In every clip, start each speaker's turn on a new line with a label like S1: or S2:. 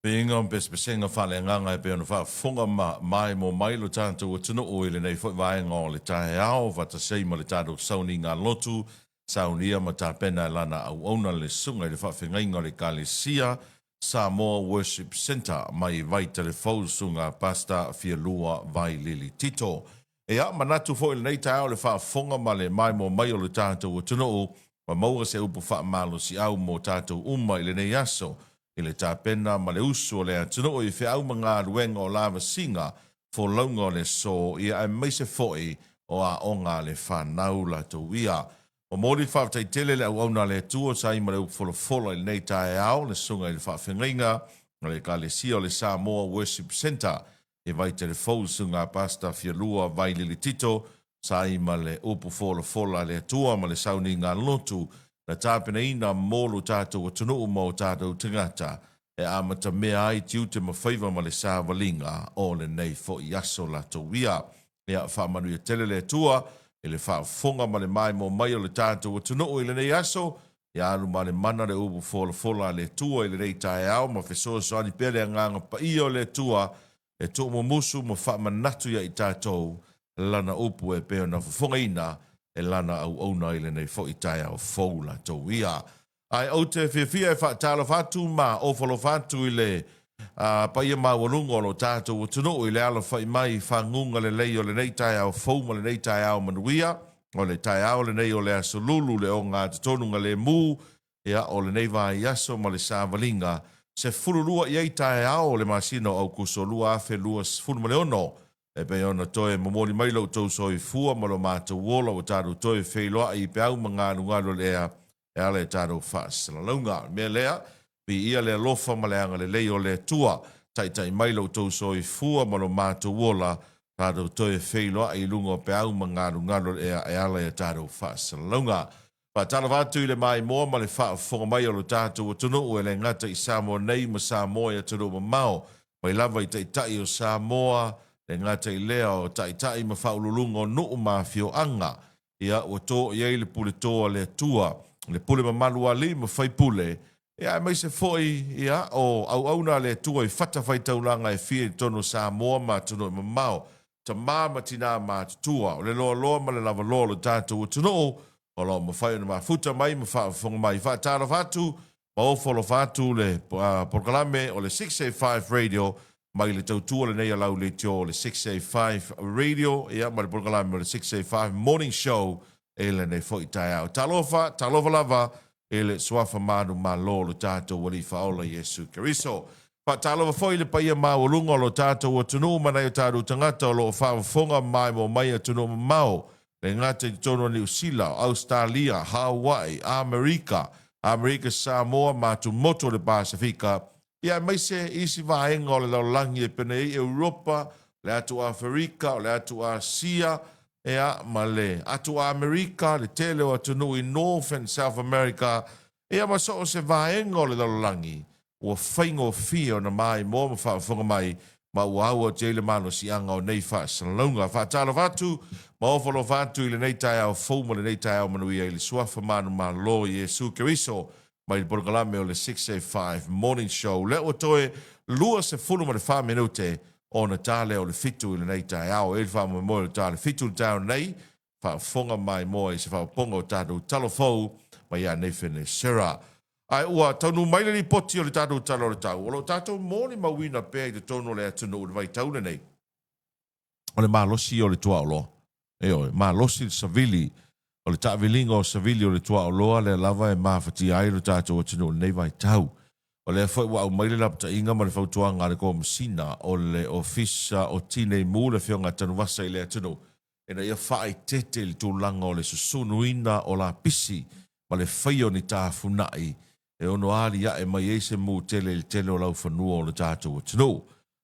S1: Viiga ma pesepesega faaleagaga e pei ona faafofoga ma maemo mai lo tatou atunuu i lenei foi vaega o le taeao, faatasi ai ma le tatou sauniga lotu, saunia ma tapena e lana auauna le Susuga i le Faafeagaiga o le Ekalesia Samoa Worship Centre mai Vaitele-fou, Susuga Pastor Fialua Vailili Tito. Ia, manatu foi i lenei taeao le faafofoga ma le maimoa mai o le tatou atunuu ma maua se upu faamalosiau mo tatou uma i lenei aso i le tapena ma le usu o le atunuu i feau ma galuega o lavasiga folauga o le aso, ia aemaise foi o aoga a le fanau latou ia. Momoli le faafetai tele i le auauna a le Atua sa i ma le upu folafola i lenei taeao, le Susuga i le Faafeagaiga a le Ekalesia o le Samoa Worship Centre i Vaitele-fou, le Susuga a Pastor Fialua Vailili Tito, sa i ma le upu folafola a le Atua ma le sauniga lotu na tapenaina mo lo tatou atunuu ma o tatou tagata e amatamea ai tiute ma faiva ma le savaliga o lenei foi aso latou ia. Ia faamanuia tele le Atua i le faafofoga ma le maimoa mai o le tatou atunuu i lenei aso. Ia alu ma le mana le upu folafola a le Atua i lenei taeao ma fesoasoani pea le Agaga Paia o le Atua e tuumumusu ma faamanatu ia i tatou Lana upu e pei ona fofogaina e Lana auauna i lenei foi taeao fou latou ia. Ae ou te fiafia e faatalofa atu ma ofo alofa atu i le paia maualuga o lo tatou atunuu i le alafai mai i faguga lelei o lenei taeao fou ma lenei taeao manuia. O le taeao lenei o le Aso Lulu le ogatotonu lemu, ia, o lenei vaiaso ma le savaliga 12 i ai taeao o le masina o Aukuso 2026, e pei ona toe momoli mai lo outou soifua ma lo matou ola ua tatou toe feiloai i peau ma galugalu o le ea e ala i tatou faasalalauga. O le mea lea, viia le alofa ma le agalelei o le Atua, taitai mai lo outou soifua ma lo matou ola, tatou toe feiloai i luga o peau ma galugalu o le ea e ala i tatou faasalalauga. Faatalofa atu i le maimoa ma le faafofoga mai o lo tatou atunuu e le gata i Samoa nei ma Samoa i atunuu mamao, mai lava i taitai o Samoa, le gata i lea o taitai ma faauluuluga o nuu ma afioaga. Ia, ua to i ai le pule to a le Atua, le pule mamalu a alii ma faipule, ia aemaise foi ia o auauna a le Atua i fatafaitaulaga e fia i totonu o Samoa ma atunuu mamao, tamā ma tinā matutua, o le loaloa ma le lavaloa o lo tatou atunuu o lo o mafai ona mafuta mai ma faafofoga mai. Faatalofa atu ma ofo alofa atu le polokalame o le 685 Radio mai le tautua lenei a lau leitio o le 685 Radio, ia, ma le polokalame o le 685 Morning Show e lenei foi taeao. Talofa, talofa lava i le suafa manumalo o lo tatou Alii Faaola Iesu Keriso. Faatalofa foi i le paia maualuga o lo tatou atunuu ma nai o tatou tagata o lo o faafofoga maimoa mai atunuu mamao, le gata i totonu o Niu Sila, Ausetalia, Hawaii, Amerika, Amerika Samoa ma atumotu o le Pasefika, ia aemaise isi vaega o le lalolagi e penei ai Europa, le atu Aferika, o le atu Asia, ea ma le atu Amerika, le tele o atunuu i North and South America, ia ma so o se vaega o le lalolagi ua faigofie ona maimoa ma faafofoga mai ma ua au atu ai le malosiaga o nei faasalalauga. Faatalofa atu ma ofo alofa atu i lenei taeao fou ma lenei taeao manuia i le suafa manumalo Iesu Keriso mai le polokalame o le 685 Morning Show. Lea ua toe 24 minute ona ta lea o le 7 i lenei taeao. E le faamoemoe o le ta le 7 le taeao nei, faafofoga maimoa i se faaopoopoga o tatou talofou mai ia nei Fenesera. Ae ua taunuu mai le lipoti o le tatou Tala o le Tau, o lo o tatou molimauina pea i totonu o le atunuu i le vaitau lenei, o le malosi o le tuaoloa. Ioe, malosi le savili, o le taaviliga o savili o le tuaoloa lea lava e mafatia ai lo tatou atunuu i lenei vaitau. O lea foi ua aumai le lapataiga ma le fautuaga a le Komesina o le Ofisa o Tinei Mu, le Afioga a Tanuvasa i le atunuu, ina ia faaeteete i le tulaga o le susunuina o lapisi ma le faia o ni tafunai e ono aliae mai ai se mu tele i le tele o laufanua o le tatou atunuu.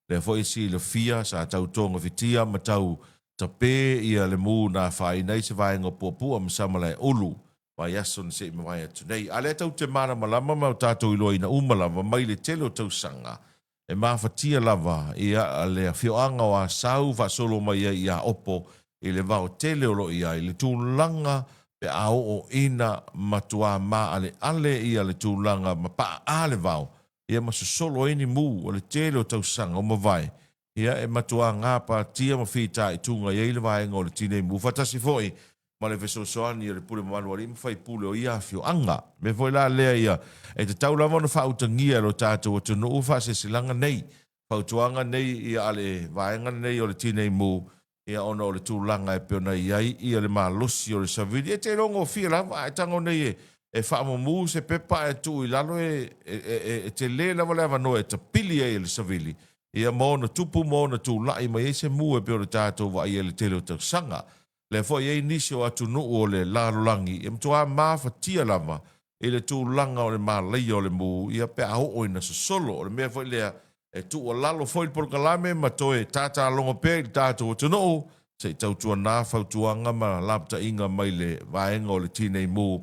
S1: Lea foi e silafia sa tau togafitia ma tau tape ia le mu na afaina ai se vaega o Puapua ma Samalaeulu vaiaso na se i mavae atu nei. A lea tatou te malamalama ma tatou iloaina uma lava mai le tele o tausaga e mafatia lava ia le afioaga o Asau faasolo mai ai ia Opo i le vao tele o lo o i ai le tulaga pe a oo ina matuā maaleale ia le tulaga ma paaā le vao. ia ma sosolo ai ni mu o le tele o tausaga ua mavae, ia e matuā gapatia ma fitaituga i ai le vaega o le Tinei Mu faatasi foi ma le fesoasoani a le pule mamalu a alii ma faipule o ia afioaga. O le mea foi la lea ia e tatau lava ona faautagia e lo tatou atunuu faasilasilaga nei, fautuaga nei ia a le vaega lenei o le Tinei Mu ia ona o le tulaga e pei ona i ai ia le malosi o le savili. E te iloa gofie lava, a e tago nei e e faamumu se pepa ae tuu i lalo e e e tele lava le avanoa e tapili ai e le savili ia ma ona tupu ma ona tulai mai ai se mu e pei ona tatou vaaia i le tele o tausaga. Lea foi e i ai nisi o atunuu o le lalolagi e matua mafatia lava i le tulaga o le malaia o le mu ia pe a oo ina sosolo. O le mea foi lea e tuualalo foi le polokalame ma toe tatalogo pea i le tatou atunuu se i tautuana fautuaga ma lapataiga mai le vaega o le Tinei Mu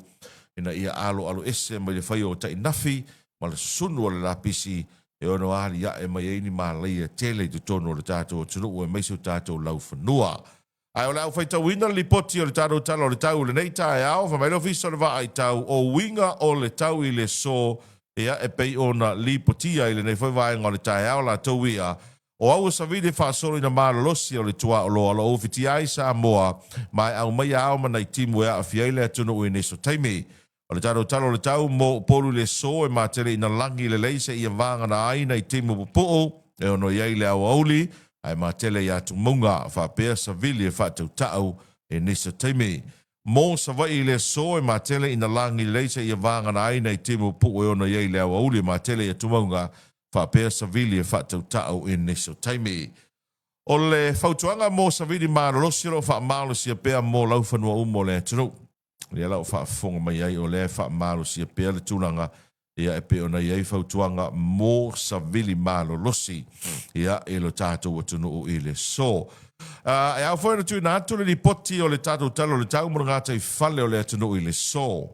S1: ina ia aloaloese mai le faia o tainafi ma le susunu o le lapisi e ono aliae mai ai ni malaia tele i totonu o le tatou atunuu aemaise o tatou laufanua. Ae o le a ou faitauina le lipoti o le tatou Tala o le Tau i lenei taeao, fai mai le Ofisa o le Vaai Tau, o uiga o le tau i le aso, ia, e pei ona lipotia i lenei foi vaega o le taeao latou ia, o aua savili e faasolo ina malolosi o le tuaoloa o lo o ufitia ai Samoa ma e aumaia ao ma nai timu e aafia ai le atunuu i nisi o taimi. O le tatou Tala o le Tau mo Upolu i le aso e matele ina lagi lelei seia vagana ai nai timu pupuu e ono i ai le aoauli ae matele i atumauga faapea savili e faatautau i nisi o taimi. Mo Savaii i le aso e matele ina lagi lelei seia vagana ai nai timu pupuu e ono i ai le aoauli e matele i atumauga faapea savili e faatautau i nisi o taimi. O le fautuaga mo savili malolosi o lo o faamalosia pea mo laufanua uma o le atunuu. Lea la ua faafofoga mai ai o lea e faamalosia pea le tulaga ia e pei ona i ai fautuaga mo savili malolosi ia i lo tatou atunuu i le aso. E ao foi ona tuuina atu le lipoti o le tatou Tala o le Tau mo le gataifale o le atunuu i le aso.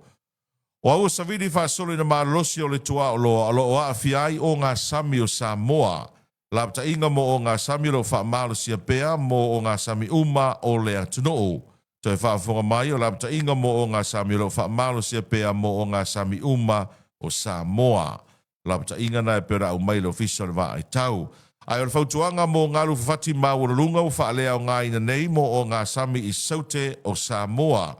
S1: O aua savili faasolo ina malolosi o le tuaoloa o lo o aafia ai ogasami o Samoa. Lapataiga mo ogasami o lo o faamalosia pea mo ogasami uma o le atunuu. Toe faafofoga mai o lapataiga mo ogasami o lo o faamalosia pea mo ogasami uma o Samoa. Lapataiga na e pei ona aumai e le Ofisa o le Vaai Tau. Ae o le fautuaga mo galu fafati maualuluga ua faaleaogaina nei mo ogasami i Saute o Samoa.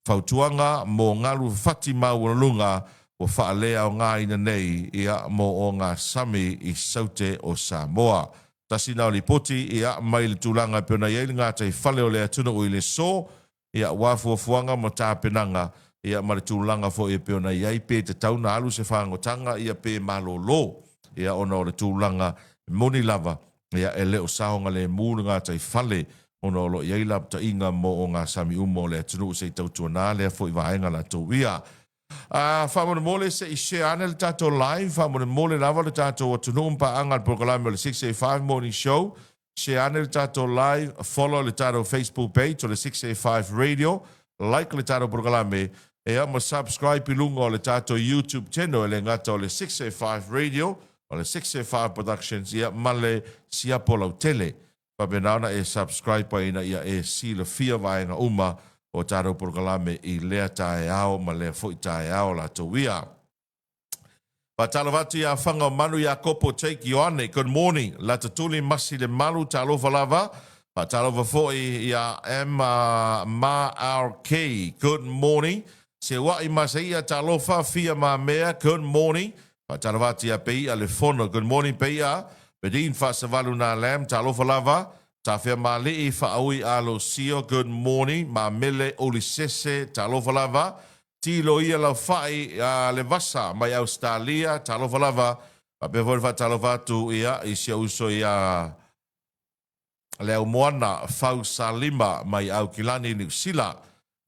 S1: Fautuaga mo galu fafati maualuluga ua faaleaogaina nei ia mo ogasami i Saute o Samoa. Tasi na o lipoti ia mai le tulaga e pei ona i ai le gataifale o le atunuu i le aso, ia aua fuafuaga ma tapenaga ia ma le tulaga foi e pei ona i ai pe tatau na alu se fagotaga ia pe malolo ia ona o le tulaga moni lava ia e le o saogalemu le gataifale ona o lo o i ai lapataiga mo ogasami uma o le atunuu se i tautuana lea foi vaega latou ia. A faamolemole se i share ane le tatou live, faamolemole lava le tatou atunuu ma paaga le polokalame o le 685 Morning Show. Share ane le tatou live, follow le tatou Facebook page o le 685 Radio, like le tatou polokalame, ea ma subscribe i luga o le tatou YouTube channel e le gata o le 685 Radio, o le 685 Productions, ia ma le siapo lautele. Faapena ona e subscribe ai ina ia e silafia vaega uma o tatou polokalame i lea taeao ma lea foi taeao latou ia. Faatalofa atu ia Faga o Manu Iakopo Jake Ioane, good morning. Latatuli Masi Lemalu, talofa lava. Faatalofa foi ia Emma Ma RK, good morning. Seua'i Maseia, talofa. Fia Mamea, good morning. Faatalofa atu ia Peia Lefono, good morning Peia. Medin Faasavalu Na Lam, talofa lava. Tafea Mali'i Faaui Alosio, good morning. Mamele Ulisese, talofa lava. Tilo ia Laufai Levasa mai Ausetalia, talofa lava. Faapea foi le faatalofa atu ia i si ou uso ia Le Aumoana Fau Salima mai Aukilani, Niu Sila.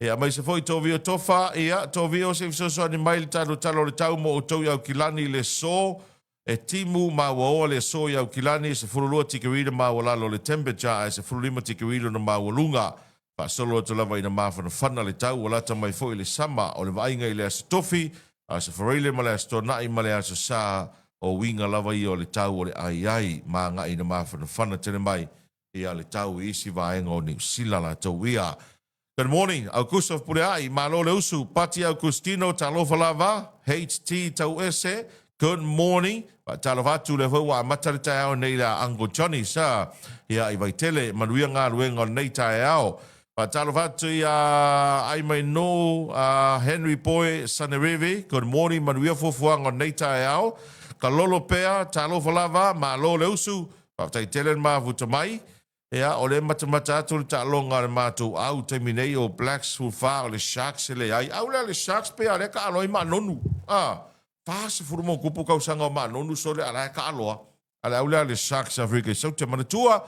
S1: Ia aemaise foi Tovio Tofa, ia Tovio se i fesoasoani mai i le tatou Tala o le Tau mo outou i Aukilani i le aso. E timu mauaoa le aso i Aukilani, e 12 tikeri le maualalo o le temperature ae 15 tikeri lona maualuga. Faasolo atu lava ina mafanafana le tau, ua lata mai foi le sama o le vaaiga i le Aso Tofi, Aso Faraile ma le Aso Toonai ma le Aso Sa, o uiga lava ia o le tau o le ai ai ma agai ina mafanafana tele mai ia le tau i isi vaega o Niu Sila latou ia. Good morning, Aukuso Fepuleai, malo le usu, Pati Aukustino, talofa lava, HT Tauese, Good morning. Faatalofa atu lea foi ua amata le taeao nei la Uncle Johnny sa ia i Vaitele manuia galuega o lenei taeao. Faatalofa atu ia Aimainu Henry Boy Sanerivi. Good morning manuia fuafuaga o lenei taeao. Kalolo pea talofa lava malo le usu. Faafetai tele le mafuta mai. Ia, o lea e matamata atu le taaloga a le matou au taimi nei o Blacks 14 o le Sharks e leai. Au lea le Sharks pei a lea taalo ai Maanonu. A, 40 ma tupu tausaga o Maanonu sole a la e taaloa. A le au lea le Sharks Afrika i Saute. Manatua,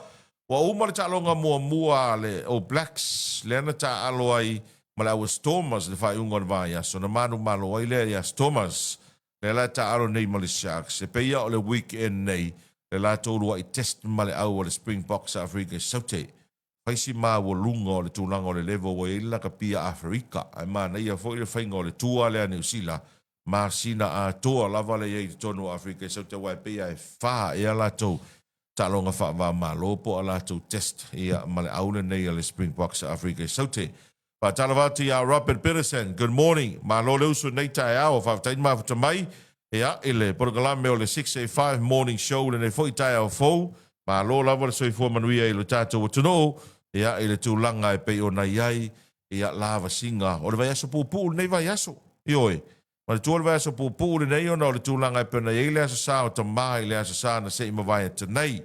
S1: ua uma le taaloga muamua a le All Blacks lea na taaalo ai ma le au Stormers i le faaiuga o le vaiaso. Na manumalo ai lea ia Stormers. Lea la e taaalo nei ma le Sharks. E pei ia o le weekend nei le latou uluai test ma le au a le Springboks a Afrika i Saute. Fai si maualuga o le tulaga o le level ua i ai le lakapi a Aferika, ae manaia foi le faiga o le tour lea a Niu Sila, masina atoa lava le i ai i totonu o Afrika i Saute aua e pei lava e fa ea latou taaloga faava-o-Malo po o a latou test ia ma le au lenei a le Springboks a Afrika i Saute. Faatalofa atu ia Robert Peterson, good morning, malo le usu i lenei taeao, faafetai le mafuta mai ia i le polokalame o le 685 Morning Show lenei foi taeao fou, malo lava le soifua manuia i lo tatou atunuu ia i le tulaga e pei ona i ai ia lavasiga o le vaiaso puupuu lenei vaiaso. Ioe, manatua le vaiaso puupuu lenei ona o le tulaga e pei ona i ai le Aso Sa o Tama i le Aso Sa na se i mavae atu nei.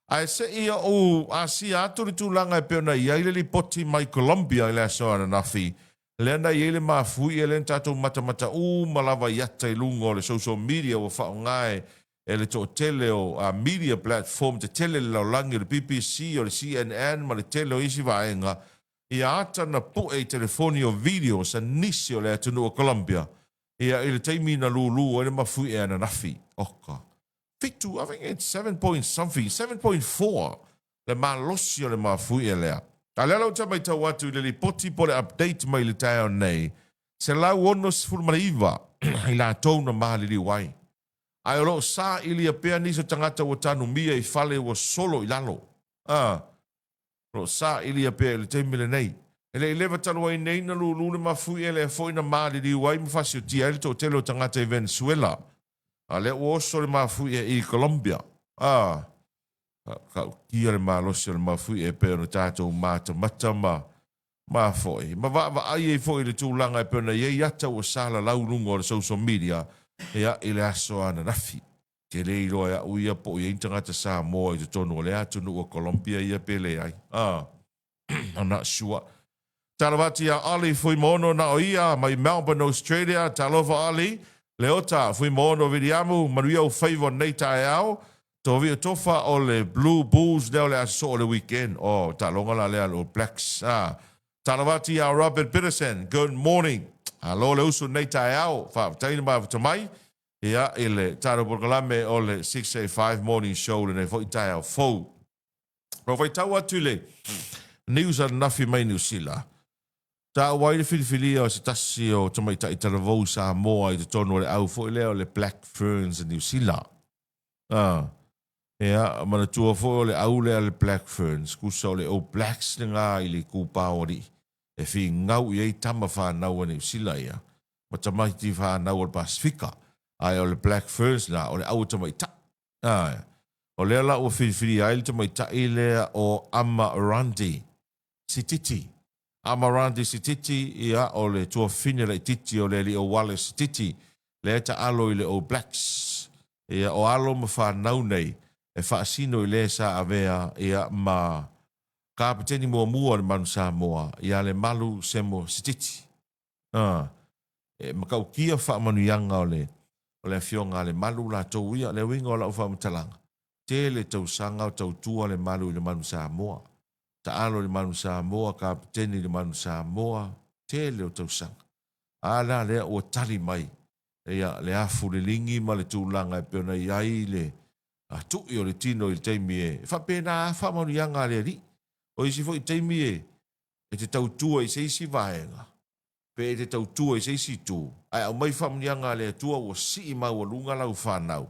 S1: Ae se i ou asia atu le tulaga e pei ona i ai le lipoti mai Colombia i le aso ananafi, lea na i ai le mafuie lea na tatou matamata uma lava i ata i luga o le social media ua faaaoga e le toatele o media platform tetele i le lalolagi o le BBC, o le CNN ma le tele o isi vaega, ia ata na pue i telefoni o videos a nisi o le atunuu o Colombia ia i le taimi na lulu ai le mafuie ananafi. Oka. 7, I think it's 7 point something, 7.4 le malosi o le mafuie lea. A o lea la ou te matau atu i le lipoti po o le update mai le taeao nei, 169 i latou na maliliu ai. Ae o lo o sailia pea nisi o tagata ua tanumia i fale ua solo i lalo. A, o lo o sailia pea i le taimi lenei. E le i leva talu ai nei na lulu le mafuie lea foi na maliliu ai ma fasiotia ai le toatele o tagata i Venezuela. A lea ua oso le mafuie i Colombia. A, tautia le malosi o le mafuie e pei ona tatou matamata ma ma foi, ma vaavaai ai foi i le tulaga e pei ona i ai ata ua salalau i luga o le social media ia i le aso ananafi. Ke le iloa e au ia po o i ai ni tagata Samoa i totonu o lea atunuu o Colombia ia pe leai. A, I'm not sure. Talofa atu iā Ollie Fuimaono na o ia mai Melbourne, Australia. Talofa Ollie. Leota Fuimaono Viliamu, manuia ou faiva o lenei taeao. Tovio tofa o le Blue Bulls lea o le aso soo o le weekend. Oh, taaloga la lea a le All Blacks. Ah. Talofa atu iā Robert Peterson. Good morning. Alo le usu lenei taeao. Faafetai le mafuta mai. Ia, i le tatou polokalame o le 685 Morning Show lenei foi taeao fou. Ua faitau atu i le news ananafi mai Niu Sila, taua ai le filifilia o se tasi o tamaitai talavou Samoa i totonu o le au foi lea o le Black Ferns Niu Sila. Ah, ia, manatua foi o le au lea le Black Ferns, kusa o le All Blacks lena i le itupa o alii e figau i ai tama fanau a Niu Sila ia, ma tamaiti fanau o le Pasifika. Ae o le Black Ferns lena, o le au o tamaitai. Āe. O lea la ua filifilia ai le tamaitai lea o Amarandi Sititi. Amarandi Sititi, ia, o le tuafafine laitiiti o le alii o Wallace Sititi, lea e taalo i le All Blacks. Ia, o alo ma fanau nei e faasino i le sa avea, ia, ma Kapeteni muamua o le Manu Samoa, ia Lemalu Semo Sititi. A, e matautia faamanuiaga o le o le Afioga a Lemalu latou ia. Le uiga o lau faamatalaga, tele tausaga o tautua Lemalu i le Manu Samoa. Taalo i le Manu Samoa, Kapeteni i le Manu Samoa, tele o tausaga. A la lea ua tali mai ia le afu liligi ma le tulaga e pei ona i ai le tui o le tino i le taimi e faapena a faamanuiaga a le Alii. O isi foi taimi e e te tautua i se isi vaega, pe e te tautua i se isi itu, ae aumai faamanuiaga a le Atua ua sii maualuga lau fanau,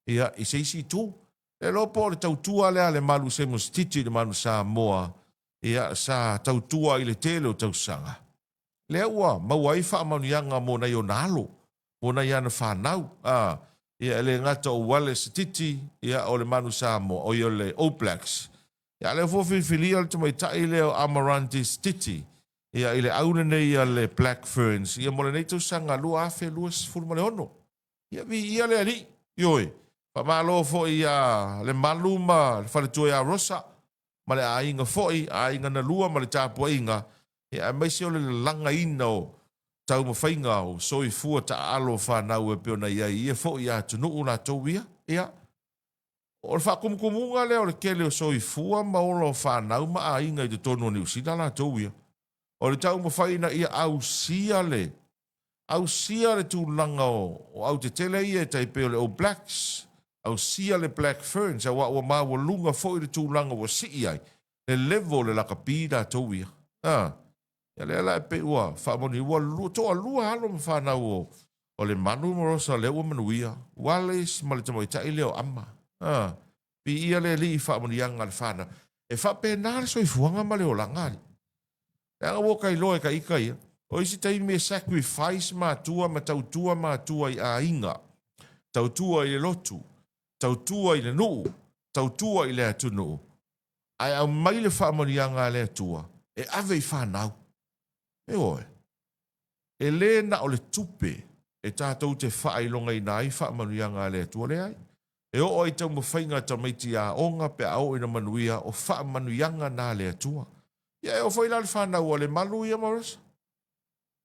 S1: ia, i se isi itu. Le iloa po o le tautua lea a Lemalu Simon Sititi i le Manu Samoa, ia, sa tautua i le tele o tausaga, lea ua maua ai faamanuiaga mo nai ona alo, mo nai ana fanau, a, Ia, e le gata o Wallace Sititi, ia, o le Manu Samoa, oi o le All Blacks. Ia, a lea foi ua filifilia le tamaitai lea o Amarante Sititi, ia, i le au lenei a le Black Ferns, ia, mo lenei tausaga 2026. Ia, viia le Alii. Ioe. Faamalo foi ia Lemalu ma le faletua ia Rosa, ma le aiga foi, aiga na lua ma le tapuaiga, ia, aemaise o le lalagaina o taumafaiga o soifua taaalo o fanau e pei ona i ai i ia foi atunuu latou ia. Ia, o le faatumutumuga lea o le tele o soifua ma ola o fanau ma aiga i totonu o Niu Sila latou ia. O le taumafai ina ia ausia le ausia le tulaga o au tetele ia e tai pei o le All Blacks, ausia le Black Ferns, aua ua maualuga foi le tulaga ua sii ai le level o le lakapi latou ia. A, ia lea la e pei ua faamanuia, ua lua, toalua alo ma fanau o, o Lemalu ma Rosa lea ua manuia, Wallace ma le tamaitai lea o Ama. A, viia le Alii i faamanuiaga a le fanau. E faapena le soifuaga ma le olaga, alii. Leaga ua ka iloa e ka ita ia. O isi taimi e sacrifice matua ma tautua matua i aiga, tautua i le lotu, tautua i le nuu, tautua i le atunuu, ae aumai le faamanuiaga a le Atua e ave i fanau. Ioe. E le na o le tupe e tatou te faailogaina ai faamanuiaga a le Atua, leai. E oo ai taumafaiga a tamaiti aoga pe a oo ina manuia, o faamanuiaga na a le Atua. Ia e oo foi la i le fanau a Lemalu ia ma Rosa,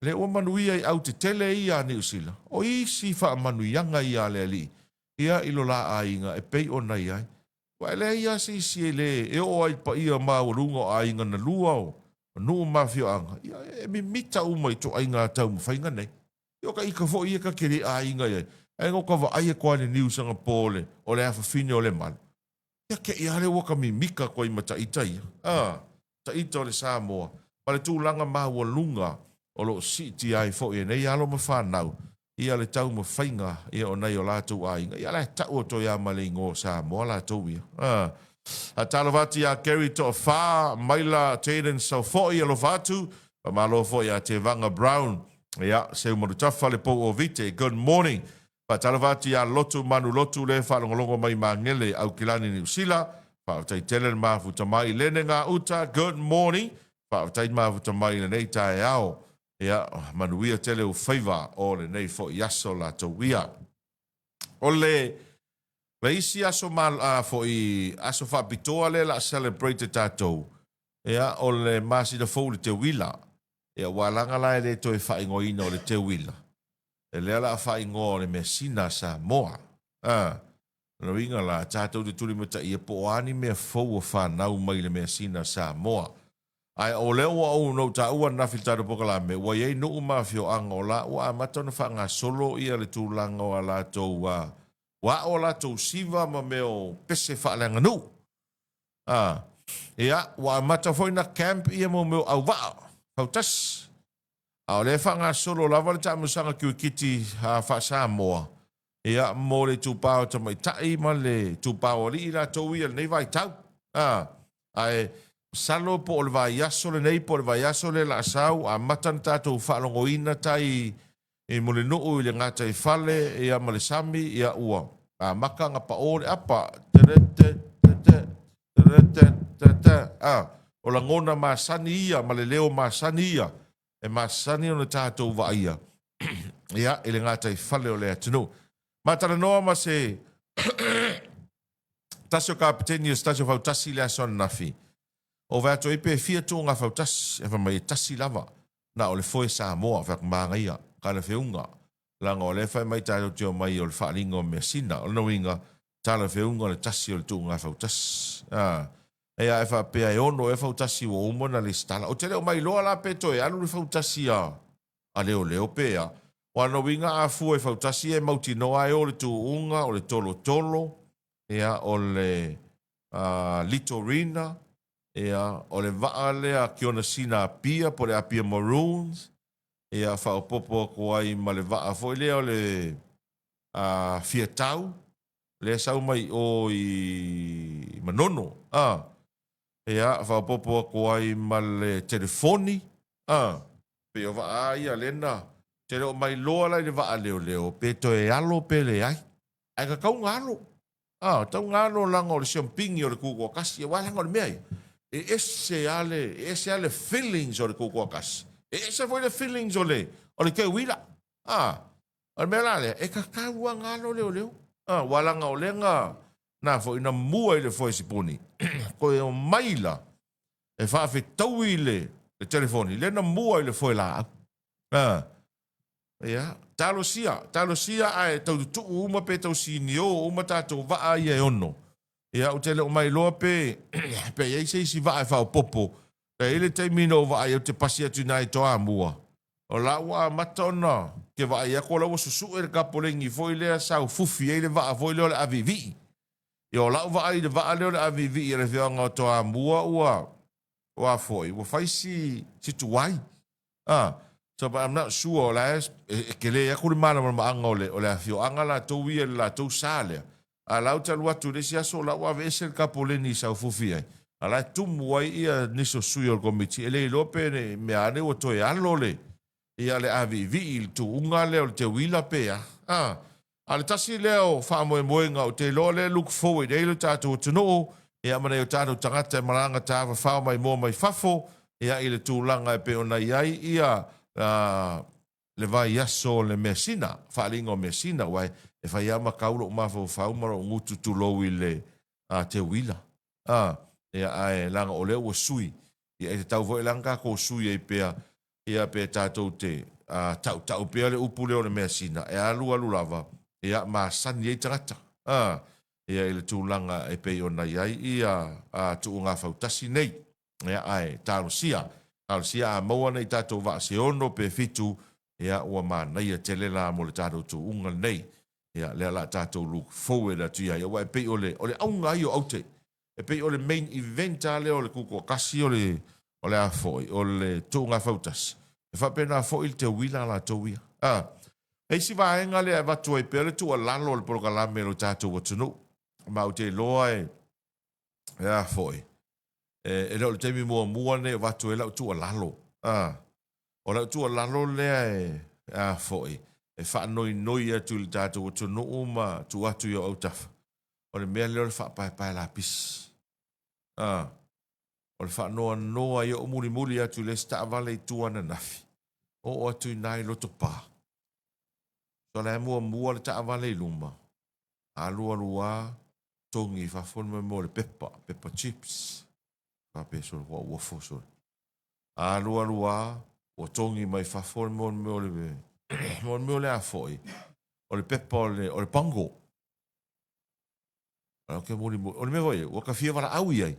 S1: lea ua manuia i au tetele ia a Niu Sila, o isi faamanuiaga ia a le Alii ia i lo la aiga e pei ona i ai. Aua e leai lava se isi e le e oo ai i le paia maualuga o aiga na lua o nuu ma afioaga, ia e mimita uma i ituaiga taumafaiga nei. Ia o ka ika foi ia ta te le aiga i ai, ae na o ta vaai atu lava i le news anapo o le afafine o Lemalu, Ia te i lava lea ua ta mimita atu ai ma ta ita ia, a, ta ita o le Samoa, ma le tulaga maualuga o lo o siitia ai foi e nei alo ma fanau ia le taumafaiga ia o nai o latou aiga. Ia la e tau atu ai lava ma le igoa o Samoa latou ia. A. Faatalofa atu ia Gary Toafa, Maila Jayden Saufoi, alofa atu. Faamalo foi ia Tevaga Brown, ia Seumanutafa le pou o Vite. Good morning. Faatalofa atu ia Lotu Manu Lotu lea e faalogologo mai i Magele, Aukilani, Niu Sila. Faafetai tele le mafuta mai. Lene Gauta, good morning. Faafetai le mafuta mai i lenei taeao. Ia, manuia tele ou faiva o lenei foi aso latou ia. O le le isi aso ma, a, foi aso faapitoa lea la celebrate e tatou, ia, o le masina fou i le Teuila. Ia, ua laga la e le toe faaigoaina o le Teuila. E lea la a faaigoa o le measina a Samoa. A, lona uiga la, tatou te tulimataia po o a ni mea fou ua fanau mai i le measina a Samoa. Ae o lea ua ou na ou taua ananafi i le tatou polokalame, ua i ai nuu ma afioaga o la ua amata ona faagasolo ia le tulaga o a latou, a, ua ao a latou siva ma mea o pese faaleaganuu. A, ia, ua amata foi ona camp ia mo mea o auvaa, fautasi. A o lea e faagasolo lava le taamilosaga kirikiti faa-Samoa ia mo le itupa o tamaitai ma le itupa o alii latou ia i lenei vaitau. A, ae masalo po o le vaiaso lenei po o le vaiaso lea la sau amata ona tatou faalogoina tai i Mulinuu i le gataifale ia ma le sami ia ua amata ona pao le apa. Te te te te te te a o lagona masani ia ma le leo masani ia e masani ona tatou vaaia ia i le gataifale o le atunuu. Ma talanoa ma se tasi o kapeteni o se tasi o fautasi i le aso ananafi. O vaai atu ai pe fia tuuga fautasi, e fai mai e tasi lava, na o le foe Samoa, fai atu manaia, talafeuga, leaga o lea e fai mai tatou te omai o le faaaliga o measina. O lona uiga, talafeuga le tasi o le tuuga fautasi. A, e a e faapea e ono ea fautasi ua uma ona lesitala. Ou te le o mailoa la pe toe alu le fautasi a a leoleo pe a. Aua o lona uiga a fua i fautasi e mautinoa e o le tuuga, o le tolotolo, ia, o le Litorina, ia, o le vaa lea Kionasina Apia po o le Apia Maroons, ia, faaopoopo atu ai ma le vaa foi lea o le Fiatau, lea e sau mai o i Manono, a, ia, faaopoopo atu ai ma le telefoni, a, pei o vaa ia lea na, te le o mailoa la i le vaa leoleo pe toe alo pe leai. Ae tatau ona alo. A, tatau ona alo leaga o le siompini o le tutoatasi, aua leaga o le mea ia, e ese lava le, e ese lava le feelings o le tutoatasi, e ese foi le feelings o le, o le teuila. A, o le mea la lea, e tatau lava ona alo leoleo. A, aua leaga o lea na, na foi na mua i le foe sipuni, toe omai la e faafetaui le, le telefoni, lea na mua i le foe laau. A, Ia, talosia, talosia ae tau tutuu uma pe tau sinio uma tatou vaa ia e ono. Ia, ou te le o mailoa pe, pe i ai se isi vaa e faaopoopo. E i ai le taimi na ou vaai ai ou te pasi atu i ina i Toamua, o la ua amata ona, ou te vaai atu o la ua susue le tapoleni foi lea sa ufufi ai le vaa foi lea o le aviivii. Ia, o lau vaai i le vaa lea o le aviivii a le afioaga o Toamua ua, ua foi, ua fai si, si tuai. A, so but I'm not sure o la e, e tele atu le malamalamaaga o le, o le afioaga latou ia i le latou sa lea. A la ou te alu atu i le isi aso o la ua aveese le tapoleni i saufufi ai, a la e tumu ai ia nisi o sui o le komiti, e le iloa pe ne i mea ane ua toe alo le, ia le aviivii i le tuuga lea o le teuila pe a. A, A o le tasi lea o faamoemoega ou te iloa o lea e look forward ai lo tatou atunuu ia ma nai o tatou tagata e malaga tafafao maimoa mai fafo ia i le tulaga e pei ona i ai ia le vaiaso o le measina, faaaliga o measina aua e fai lava ma tau lou mafaufau ma lou gutu tulou i le teuila. A, ia ae leaga o lea ua sui, ia e tatau foi la ona tatou sui ai pea, ia pe tatou te tautau pea le upu lea o le measina, e alu alu lava, ia masani ai tagata, a, ia i le tulaga e pei ona i ai ia tuuga fautasi nei. Ia ae talosia, talosia a maua nei tatou vaa se ono pe fitu, ia ua manaia tele la mo le tatou tuuga lenei. Ia lea la tatou look forward atu i ai, aua e pei o le, o le auga ia o aute. E pei o le main event lava lea o le Tutoatasi o le, o le a foi, o le tuuga fautasi. E faapena foi le teuila a latou ia. A, e isi vaega lea e avatu ai pea le tuualalo o le polokalame i lo tatou atunuu. Ma ou te iloa e, e a foi, e, e le o le taimi muamua lenei e avatu ai lau tuualalo. A, O lau tuualalo lea e, a foi, e faanoinoi atu i le tatou atunuu ma tuu atu i ou autafa, o le mea lea o le faapaepae lapisi. A, o le faanoanoa ia ou mulimuli atu i le isi taavale i tua ananafi, oo atu i ina i Lotopa. So la e muamua le taavale i luma, alu alu a, togi i fafo le mea o le pepa, pepa chips. Faapea sole, ua uafo sole. Alu alu a, ua togi mai fafo le mea o le mea o le a foi, o le pepa o le, o le pango. Ou te mulimuli, o le mea foi, ua ta fia valaau i ai,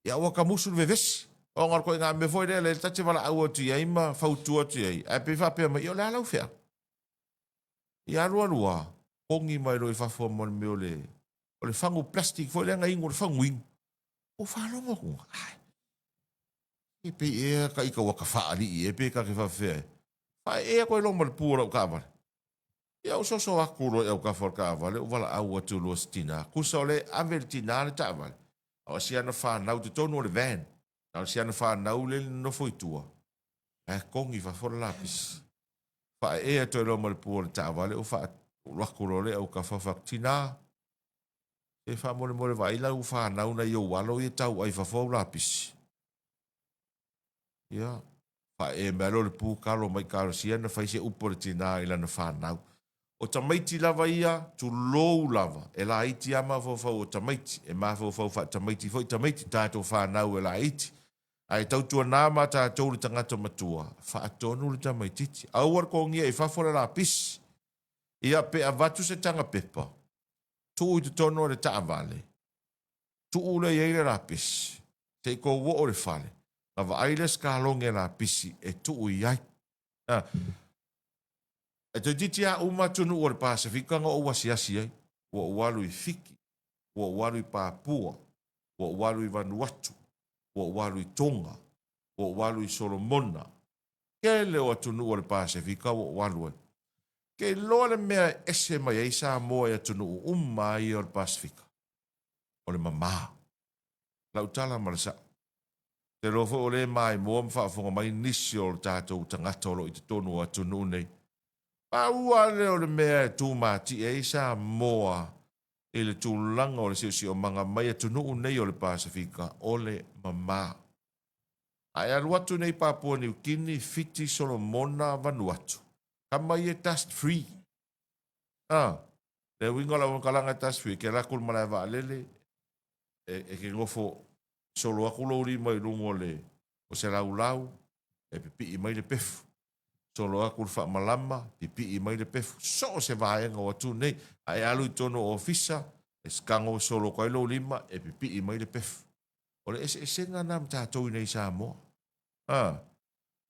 S1: ia ua ta musu i le vevesi. Ona o le ituaiga mea foi lea, lea ta te valaau atu i ai ma fautua atu i ai, ae pei faapea mai, ia o le a lau feau? Ia alu alu a, togi mai loa i fafo ma le mea o le, o le fagu plastic foi lea na inu, o le fagu inu. Ua faalogo atu, ai, e pei ea ka ika ua ka faalii e pe ka ke faafefea e. Faaee atu ai loa ma le pu o lau taavale. Ia ou soso atu loa i autafa o le taavale ou valaau atu loa si tina. Tusa o lea e ave e le tina le taavale, a o si ana fanau i totonu o le van, a o si ana fanau lea e nonofo i tua, ae togi i fafo le lapisi. Faaee atu ai loa ma le pu o le taavale ou faa, ou alu atu loa lea i autafa ou fai atu, Tina, Se faamolemole vaai lau fanau nai ou alo ia tau ai fafo au lapisi. Ia, faaee mai lea o le pu kalo mai kalosia na fai se upu a le tina i lana fanau. O tamaiti lava ia, tulou lava, e laiti lava mafaufau o tamaiti, e mafaufau faatamaiti foi tamaiti, tatou fanau e laiti. Ae tautuana ma tatou le tagata matua, faatonu le tamaititi. Aua le togia i fafo le lapisi. Ia, pe avatu se taga pepa, tuu i totonu o le taavale, tuu lea i ai le lapisi, se i tou oo i le fale, ona vaai lea se kaloge lapisi e tuu i ai. A, e toeitiiti lava uma atunuu o le Pasefika na ou asiasi ai, ua ou alu i Fiki, ua ou alu i Papua, ua ou alu i Vanuatu, ua ou alu i Tonga, ua ou alu i Solomona, tele o atunuu o le Pasefika ua ou alu ai. Ke iloa le mea e ese mai ai Samoa i atunuu uma lava ia o le Pasefika, o le mama. Lau tala ma le sa'o. Ou te iloa foi o lea e maimoa ma faafofoga mai nisi o tatou tagata o lo o i totonu o atunuu nei. Pau lava lea o le mea e tumatie ai Samoa i le tulaga o le siosiomaga mai atunuu nei o le Pasefika, o le mama. A e alu atu nei Papua Niu Kini, Fiti, Solomona, Vanuatu, tama ia e dust free. A, le uiga o lau amakalaga e dust free, e te alu atu i le malae vaalele, e, e te nofo solo atu lou lima i luga o le o se laulau, e pipii mai le pefu. Solo atu le faamalama, pipii mai le pefu. So o se vaega o atu nei. A e alu i totonu o ofisa, e tago solo atu ai lou lima, e pipii mai le pefu. O le eseesega lena ma tatou i nei i Samoa. A.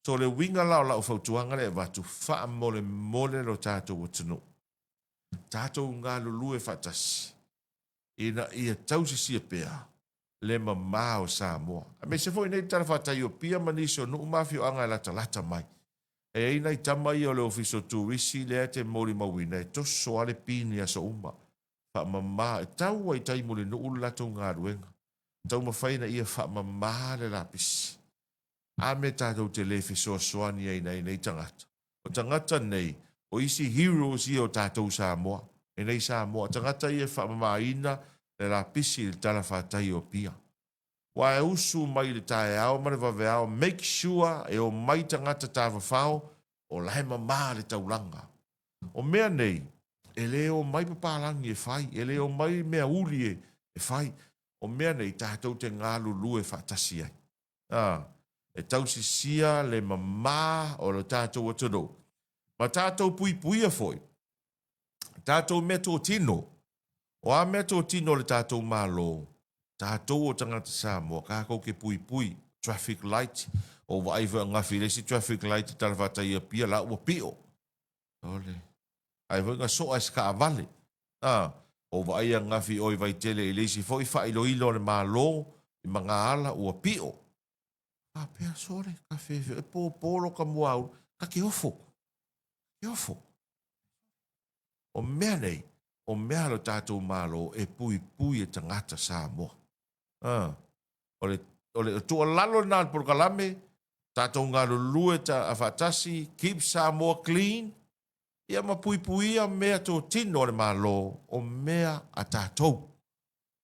S1: So o le uiga la o lau fautuaga lea e avatu, faamolemole lo tatou atunuu, tatou galulue faatasi ina ia tausisia pea le mama o Samoa. Aemaise foi nei le talafatai o Apia ma nisi o nuu ma afioaga e latalata mai. E i ai nai tama ia o le Ofisa o Turisi lea e te molimauina e toso lava le pin i aso uma. Faamama, e tau lava i tai Mulinuu le latou galuega. Taumafai ina ia faamama le lapisi. A mea tatou te le fesoasoani ai i nai nei tagata? O tagata nei, o isi heroes ia o tatou Samoa, i nei Samoa. O tagata ia e faamamaina le lapisi i le talafatai o Apia. Ua e usu mai i le taeao ma le vaveao, make sure e omai tagata tafafao o la e mama le taulaga. O mea nei, e le omai papalagi e fai, e le omai mea uli e fai. O mea nei, tatou te galulue faatasi ai. A, e tausisia le mama o lo tatou atunuu, ma tatou puipuia foi tatou meatotino. O a meatotino a le tatou Malo, tatou o tagata Samoa, tatou te puipui. Traffic light, ua ou vaai foi ananafi i le isi traffic light i talafatai i Apia, la ua pio. Ole. Ai foi na soa e se taavale. A, ua ou vaai ananafi i o i Vaitele i le isi foi faailoilo a le Malo i Magaala ua pio. Faapea, sole, ka fefe, e pōpō lo ka muaulu, ka te ofo, ka te ofo. O mea nei, o mea a lo tatou Malo e puipui e tagata Samoa. A, o le, o le tuualalo lena a le polokalame, tatou galulue ta, faatasi, keep Samoa clean, ia ma puipuia mea totino a le Malo, o mea a tatou.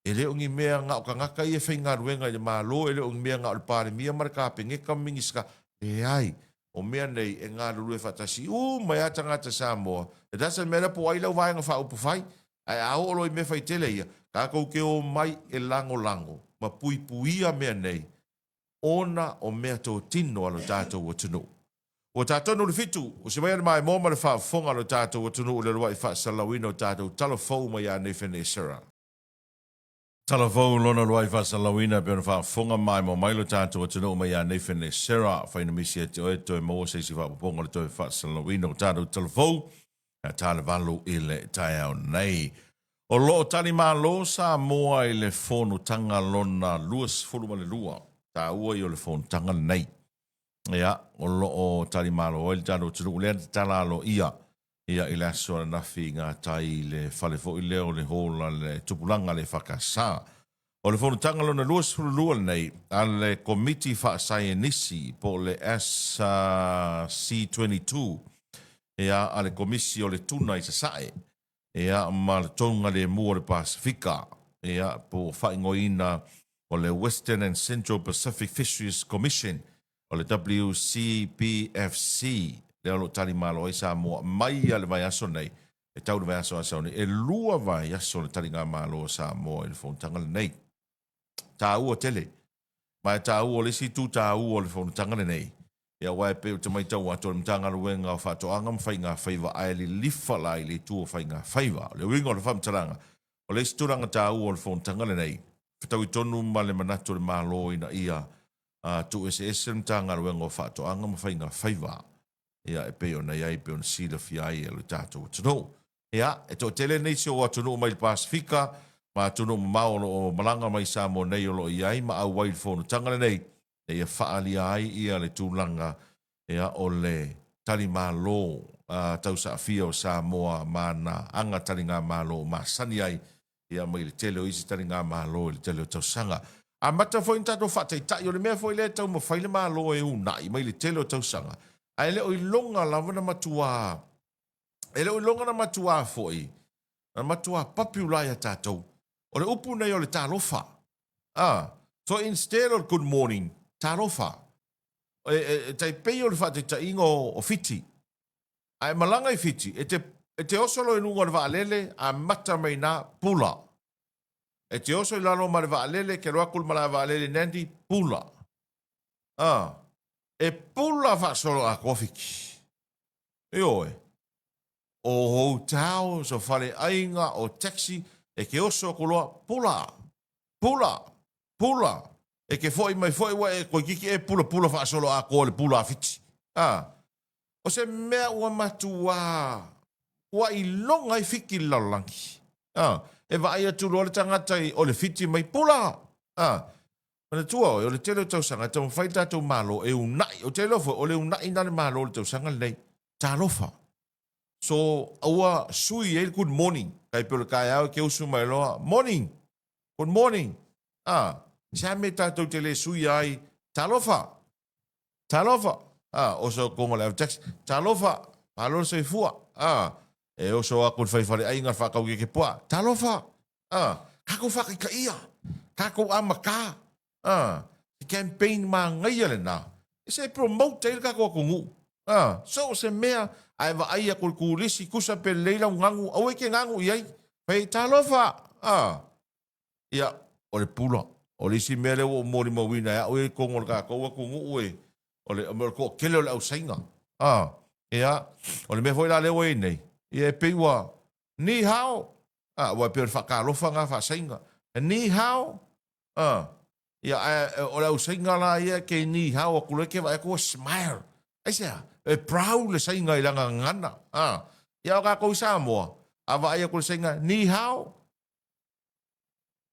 S1: E le o ni mea na o tagata ia e faigaluega i le Malo, e le o ni mea na o le Palemia ma le Kapeneta ma Minisita, leai. O mea nei e galulue faatasi uma ai lava tagata Samoa. E doesn't matter po o ai lau Vaega Faaupufai, ae a oo loa i mea faitele ia, tatou te omai e lagolago ma puipuia mea nei ona o mea totino a lo tatou atunuu. Ua ta tonu le fitu, ua si mai a le maimoa ma le faafofoga a lo tatou atunuu i le uluai faasalalauina o tatou tala fou mai ia Nathan Esera. Tala fou lona uluai faasalalauina e pei ona faafofoga maimoa mai lo tatou atunuu mai ia Nathan Esera. Afai na misi ia te oe toe maua se isi faaopoopoga o le toe faasalalauina o tatou tala fou, ia ta le 8 i le taeao nei. O lo o tali malo Samoa i le fonotaga lona 22, taua ia o le fonotaga lenei. Ia, o lo o tali malo ai le tatou atunuu lea na tatala aloaia ia i le aso ananafi i gatai i le fale foi lea o le hall a le tupulaga a le EFKS. O le fonotaga lona 22 lenei a le Komiti Faasaienisi po o le SC22 ia a le Komisi o le Tuna i Sasae ia ma le Togalemu o le Pasefika ia po o faaigoaina o le Western and Central Pacific Fisheries Commission o le WCPFC lea o lo o tali malo ai Samoa mai ia le vaiaso nei e tau le vaiaso a nei e lua vaiaso le taligamalo a Samoa i le fonotaga lenei. Taua tele. Ma e taua o le isi itu taua o le fonotaga lenei, ia aua e pei ou te matau atu o le Matagaluega o Faatoaga ma Faiga Faiva ae lilifa la i le itu o Faiga Faiva. O le uiga o le faamatalaga, o le isi tulaga taua o le fonotaga lenei, fetaui tonu ma le manatu o le Malo ina ia tuueseese le Matagaluega o Faatoaga ma Faiga Faiva ia e pei ona i ai, pei ona silafia ai e lo tatou atunuu. Ia, e toatele nisi o atunuu mai le Pasefika ma atunuu mamao o lo o malaga mai i Samoa nei o lo o i ai ma auai i le fonotaga lenei, ina ia faaalia ai ia le tulaga ia o le talimalo tausaafia o Samoa ma ana aga taligamalo o masani ai ia mai le tele o isi taligamalo i le tele o tausaga. Amata foi ona tatou faataitai, o le mea foi lea e taumafai le Malo e uunai mai le tele o tausaga, ae le o iloga lava ona matua. E le o iloga na matuā foi, na matuā papi ula ia tatou. O le upu nei o le talofa. Ah, so instead of good morning, talofa. E, e, e tai pei o le faataitaiga o, o Fiti. A e malaga i Fiti, e te, e te oso loa i luga o le vaalele, amata mai i ina, pula. E te oso i lalo ma le vaalele, e te alu atu i le malae vaalele i Nandi, pula. Ah, e pula faasoloatoa Fiti. Ioe. O hotels, o faleaiga, o taxi, e te oso atu loa, pula, pula, pula. E te foi mai foi ua e toeitiiti e pulapula faasoloatoa i le pula a Fiti. A, o se mea ua matuā ua iloga ai Fiti i le lalolagi. A, e vaai atu loa le tagata i o le Fiti mai, pula! A, manatua oe, o le tele o tausaga e taumafai le tatou Malo e uunai, ou te iloa foi o le uunai lena a le Malo i le tausaga lenei. Talofa! So, ua sui ai le good morning, tai pei o le taeao e te usu mai loa, morning! Good morning! A, se a mea tatou te le suia ai, talofa! Talofa! A, oso atu o le ave taxi, talofa! Malo le soifua! A, e oso atu i le fai faleaiga le faatau keke puaa, talofa! A, tatou faataitaia, tatou amatā, a, se campaign manaia lena, e se promote ai le tatou atunuu. A, so o se mea, a e vaai atu i le turisi, tusa pe lelei lau ganu, aua e te ganu i ai, fai ai, talofa! A, ia, o le pula, o le isi mea lea ua ou molimauina e au ia i totonu o le tatou atunuu e, o le, o le toatele o le ausaina. A, ia, o le mea foi la lea ua i ai nei, ia e pei ua, ni hao, a, aua e pei o le faatalofa lena faasaina, ni hao, a, ia, ae o le ausaina la ia ke ni hao atu loa e ke vaai atu ua smile. Aisea? E proud le saina i lana gagana. A, ia o tatou i Samoa, a vaai atu i le saina, ni hao,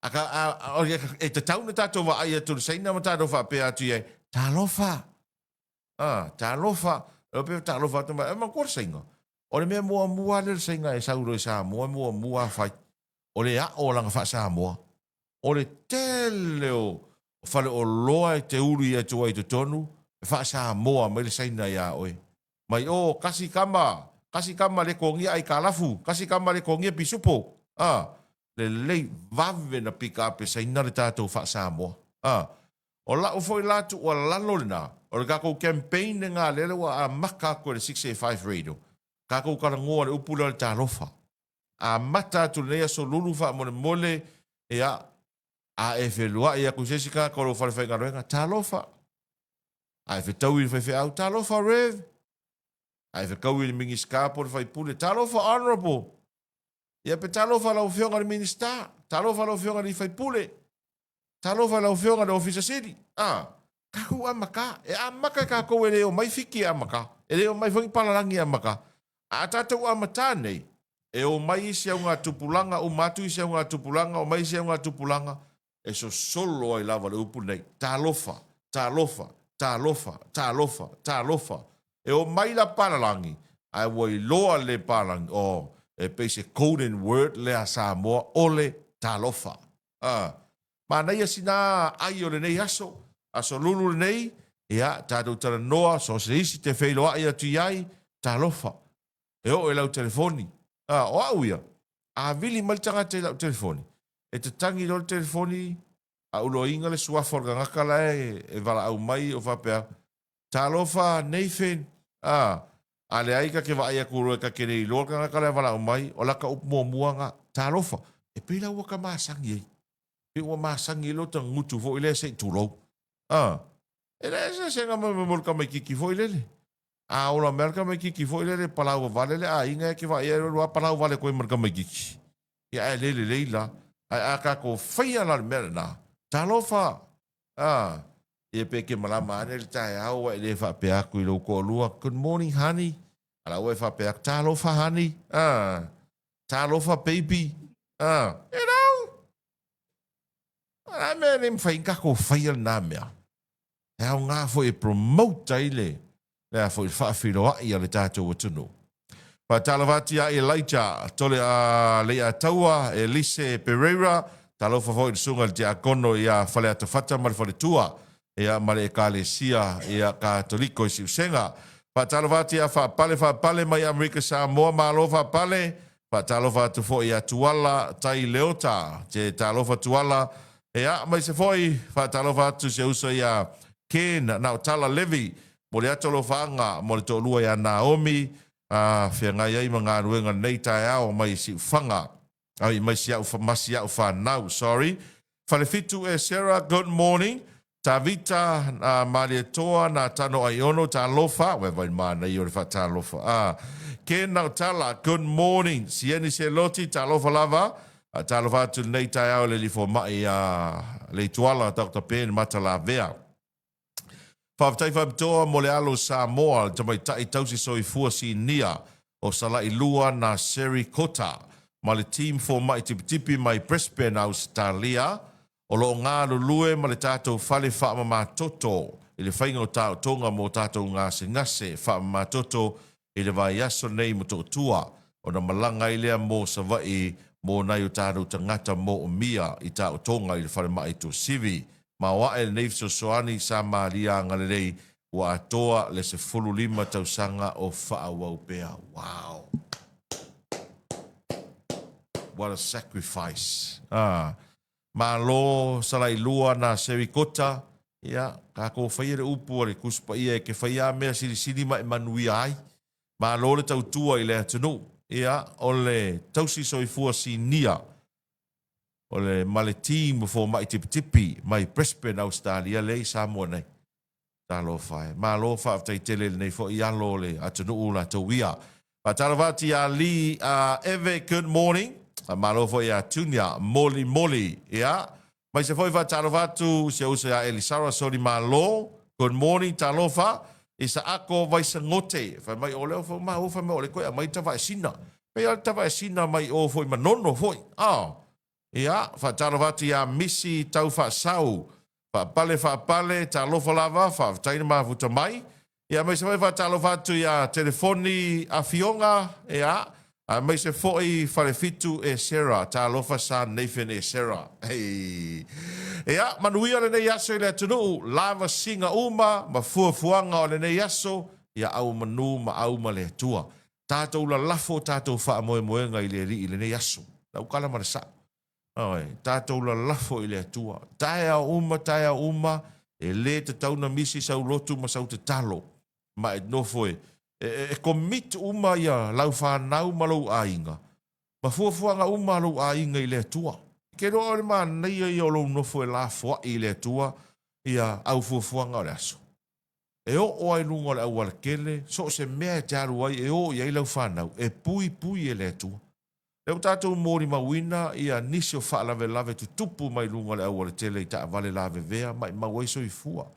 S1: a ka, a, a, e tatau ona tatou vaai atu i le saina ma tatou faapea atu i ai, talofa, a, talofa, e pei talofa atu, e manatua le saina. O le mea muamua lea le saina e sau loa i Samoa, e muamua lava fai, o le a'o o lana faa-Samoa. O le tele o faleoloa e te uli atu ai i totonu, e faa-Samoa mai le saina iā oe. Mai o, kasi kama, kasi kama le togia aikalafu, kasi kama le togia pisupo. A, lelei vave na pick up e saina le tatou faa-Samoa. A, o la'u foi la tuualalo lena, o le tatou campaign lena lea ua amata atu e le 6A5 Radio, tatou talanoa i le upu lea o le talofa. Amata atu lenei aso lulu faamolemole, ia, a e feluai atu i se isi tagata o lou fale faigaluega, talofa. A e fetaui i le faifeau, talofa Rev. A e fetaui i le Minisita po o le faipule, talofa Honourable. Ia pe talofa lau Afioga i le Minisita, talofa lau Afioga i le faipule, talofa lau Afioga i le Ofisa Sili. A, tatou amata. E amata e tatou e le omai Fiti e amata. E le omai foi ni palalagi e amata. A tatou amata nei, e omai isi augatupulaga, uma atu isi augatupulaga, omai isi augatupulaga, e sosolo ai lava le upu lenei, talofa, talofa, talofa, talofa, talofa. E omai la palalagi, ae ua iloa le palalagi, oh, e pei se golden word lea a Samoa, o le talofa. Ah, manaia sina ai o lenei aso, aso lulu lenei, ia, tatou talanoa, so se isi te feiloai atu i ai, talofa. E oo i lau telefoni. Ah, o au ia, a vili mai le tagata i lau telefoni, e tatagi loa le telefoni, a uloaina le suafa o le tagata la e, e valaau mai o faapea, talofa Nathan, a, a leai ta te vaai atu loa ta te le iloa le tagata la e valaau mai, o lata upu muamua na, talofa. E pei la ua ta masani ai. Pei ua masani ai lota gutu foi lea se i tulou. A, e leai se eseesega ma mo le tamaitiiti foi lele. A ola mai lava le tamaitiiti foi lele palau vavale le aiga e te vaai ai loa palau vale atu ai ma le tamaitiiti. Ia ae le lelei la. Ae a tatou faia la le mea lena, talofa! A, ia pe e te malama ane le taeao ua e le faapea atu i lou toalua, good morning honey. A la ua e faapea atu, talofa honey. A, talofa baby. A, you know? O le a mea e le mafai ona tatou faia lena mea? E aoga foi e promote ai le, le a foi le faafeiloai a le tatou atunuu. Faatalofa atu ia Elijah Tole a Leiataua Elise Pereira, talofa foi i le susuga i le Tiakono ia Faleata Fata ma le faletua ia ma le Ekalesia ia Katoliko i Siusega. Faatalofa atu ia Faapale Faapale mai Amerika Samoa, malo Faapale. Faatalofa atu foi ia Tuala Tai Leota, te talofa Tuala. Ia, aemaise foi faatalofa atu si ou uso ia Ken Naotala Levy, momoli atu alofaaga mo le toalua ia Naomi, a feagai ai ma galuega lenei taeao mai Siufaga. Ai mai si au ma si au fanau, sorry. Falefitu e Sarah, good morning. Tavita Malietoa na Tano Aiono, talofa. Ua vai manaia o le faatalofa. Ah, Ken Nautala, good morning. Sieni Seloti, talofa lava. Talofa atu lenei taeao le lifo mai a Leituala, Dr. Ben Matalavea. Faafetai faapitoa mo le alo o Samoa, le tamaitai tausi soifua sinia o Salailua na Sherry Kota ma le team fomai tipitipi mai Brisbane, Ausetalia, o lo o galulue ma le tatou fale faamamatoto i le faiga o taotoga mo tatou gasegase faamamatoto i le vaiaso nei Motootua, ona malaga ai lea mo Savaii mo nai o tatou tagata moomia i taotoga i le falemai Tuasivi. Maoae lenei fesoasoani sa malia agalelei ua atoa le 15 tausaga o faaauau pea. Wow! What a sacrifice! Ah. Malo Salailua na Serikota, ia, tatou faia le upu a le Tusi Paia e te faia a mea silisili ma e manuia ai. Malo le tautua i le atunuu. Ia, o le tausi soifua sinia o le ma le team o fomai tipitipi mai Brisbane, Ausetalia lea i Samoa nei. Talofa e. Malo faafetai tele i lenei foi alo o le atunuu latou ia. Faatalofa atu ia Lee Eve, good morning. Malo foi ia Tunia Moli Moli. Ia, maise foi faatalofa atu si ou uso ia Elisara Soli Malo, good morning, talofa. Isaako Vaisagote, fai mai o lea foi maua fai mai o le koe aumai tavaesina. Pei o le tavaesina mai o foi Manono foi. Ah, Ia, faatalofa atu ia Misi Taufaasau, faapale faapale, talofa lava, faafetai le mafuta mai. Ia, aemaise foi faatalofa atu ia Telefoni Afioga, ia, aemaise foi Falefitu e Sarah, talofa Sa Nathan e Sarah. Hei. Ia, manuia lenei aso i le atunuu, lavasiga uma ma fuafuaga o lenei aso, ia au manu ma au ma le Atua. Tatou lalafo tatou faamoemoega i le Alii i lenei aso. Lau tala ma le sao. Oi, tatou lalafo i le Atua. Taeao uma, taeao uma, e lē tatau na misi sau lotu ma sau tatalo. Ma e nofo e, e, e commit uma ia lau fanau ma lou aiga, ma fuafuaga uma a lou aiga i le Atua. Ke loa o le manaia ia o lou nofo e lafoai i le Atua ia au fuafuaga o le aso. E oo ai luga o le aualatele, so o se mea e te alu ai e o i ai lau fanau, e puipui e le Atua. Lea ua tatou molimauina ia nisi o faalavelave tutupu mai luga o le aualatele i taavale lavevea maimau ai soifua.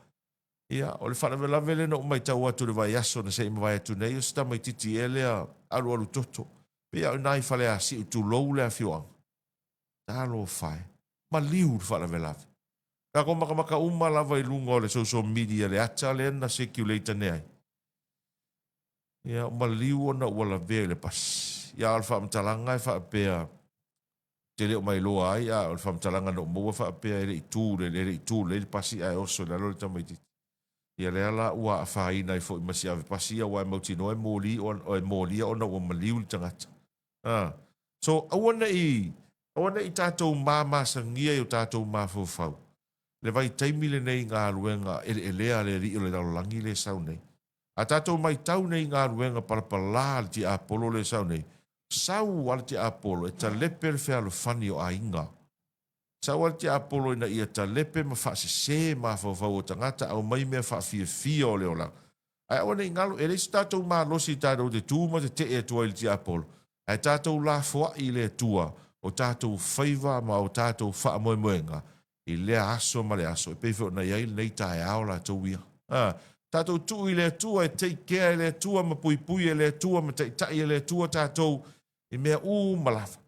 S1: Ia, o le faalavelave lea na ou maitau atu i le vaiaso na se i mavae atu nei, o se tamaitiiti ea lea alualu toto, pei a o i ina i Faleasiu, tulou le afioaga. Talofa e, maliu le faalavelave. Tatou makamaka uma lava i luga o le social media le ata lea na circulate ane ai. Ia, maliu ona ua lavea i le pasi. Ia, a o le faamatalaga e faapea, te le o mailoa ai, a o le faamatalaga na ou maua e faapea e le i tu, e le i tu lelei le pasi ae oso i lalo le tamaitiiti. Ia lea la ua afaina ai foi ma si ave pasi ia, aua e mautinoa e moli, e molia ona ua maliu le tagata. A. So, aua ne i, aua ne i tatou mamasagia i o tatou mafaufau le vaitaimi lenei i galuega eleelea a le Alii o le lalolagi lea e sau nei. A tatou maitau nei i galuega palapala a le tiapolo lea e sau nei, sau a le tiapolo e talepe le fealofani o aiga. Sau a le tiapolo ina ia talepe ma faasese mafaufau o tagata, aumai mea faafiafia o le olaga. Ae aua ne i galo, e leai se tatou malosi tatou te tu ma tetee atu ai i le tiapolo, ae tatou lafoai i le Atua o tatou faiva ma o tatou faamoemoega i lea aso ma le aso, e pei foi ona i ai lenei taeao latou ia. A tatou tuu i le Atua e take care e le Atua ma puipui e le Atua ma taitai e le Atua tatou i mea uma lava.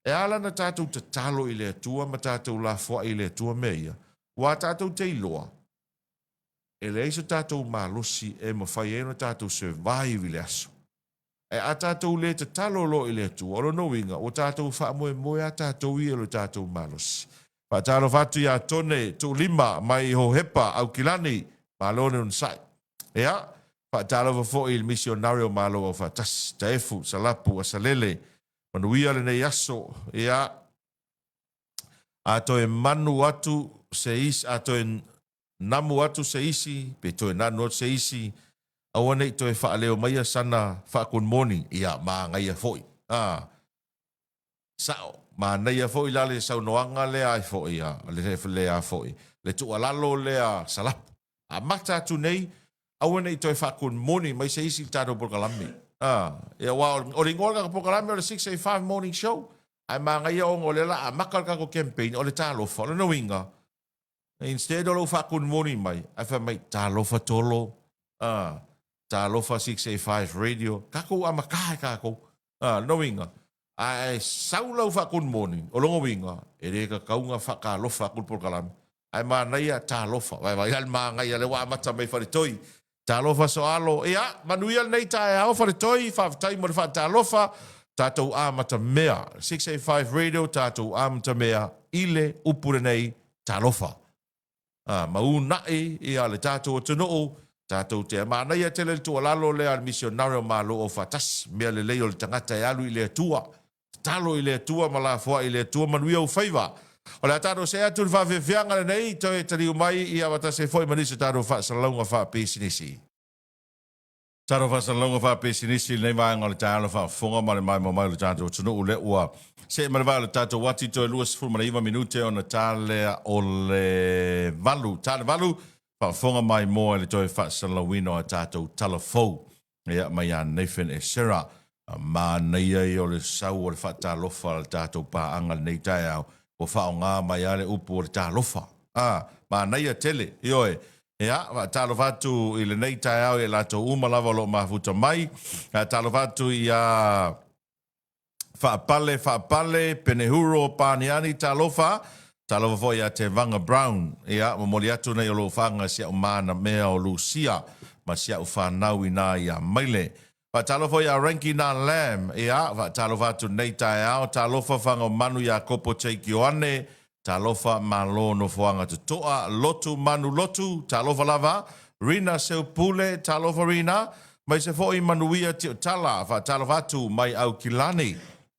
S1: E ala ona tatou tatalo i le Atua ma tatou lafoai i le Atua mea ia, ua tatou te iloa, e leai so tatou malosi e mafai ai ona tatou survive i le aso. Ae a tatou le tatalo loa i le Atua, o lona uiga, ua tatou faamoemoe lava tatou ia i lo tatou malosi. Faatalofa atu ia Tone Tuulima mai Hohepa, Aukilani, malo le onosai. Ia, Faatalofa foi i le misionare o Malo Aufaatasi, Taefu Salapu Asalele. Manuia lenei aso. Ia, a toe manu atu se isi, a toe namu atu se isi, pe toe nanu atu se isi, aua ne i toe faaleo maia sana faa-good morning. Ia, manaia foi. A, sao, manaia foi la le saunoaga lea ai foi, a, le, lea foi, le tuualalo lea Salapu. Amata atu nei, aua ne i toe faa-good morning mai se isi i le tatou polokalame. A, ia, aua o le igoa o le tatou polokalame o le 685 Morning Show. Ae manaia ona o lea la amata le tatou campaign o le talofa. O lona uiga, instead o lou faa-good morning mai, ae fai mai, talofa Tolo, a, talofa 685 Radio, tatou amata e tatou. A, lona uiga, ae sau lau faa-good morning, o lona uiga, e le tatau ona faatalofa atu le polokalame. Ae manaia talofa. Vai vai le manaia lea ua amata mai Faletoi. Talofa Soalo. Ia, manuia lenei taeao Faletoi, faafetai mo le faatalofa. Tatou amata mea. 685 Radio, tatou amata mea i le upu lenei, talofa. A, ma uunai ia le tatou atunuu, tatou te manaia tele le tuualalo lea a le misionare o Malo Aufaatasi, mea lelei o le tagata e alu i le Atua. Tatalo i le Atua ma lafoai i le Atua, manuia ou faiva. O le a tatou see atu i le faafiafiaga lenei, toe taliu mai ia faatasi ai foi ma nisi o tatou faasalalauga faapisinisi. Tatou faasalalauga faapisinisi i lenei vaega o le taeao faafofoga ma le maimoa mai o le tatou atunuu lea ua see ma le vaa o le tatou ati toe 29 minute ona ta lea o le 8. Ta le 8, faafofoga maimoa i le toe faasalalauina o a tatou tala fou. Ia, mai ia Nathan Esera. Manaia ia o le sau o le faatalofa a le tatou paaga lenei taeao, ua faaaoga mai lava le upu o le talofa. A, manaia tele, ioe. Ia, faatalofa atu i lenei taeao i latou uma lava o lo o mafuta mai. Faatalofa atu ia Faapale, Faapale, Penehuro, Paniani, talofa. Talofa foi ia Tevaga Brown. Ia, momoli atu nei o lou faga si au mana mea o Lucia ma si au fanau ina ia Maile. Faatalofa ia Ranki Na Lam. Ia, faatalofa atu nei taeao. Talofa Fagaomanu ia Kopo Jake Ioane. Talofa Malo Nofoaga Totoa, Lotu Manu Lotu, talofa lava, Rina Seupule, talofa Rina, maise foi Manuia Tiotala, faatalofa atu mai Aukilani,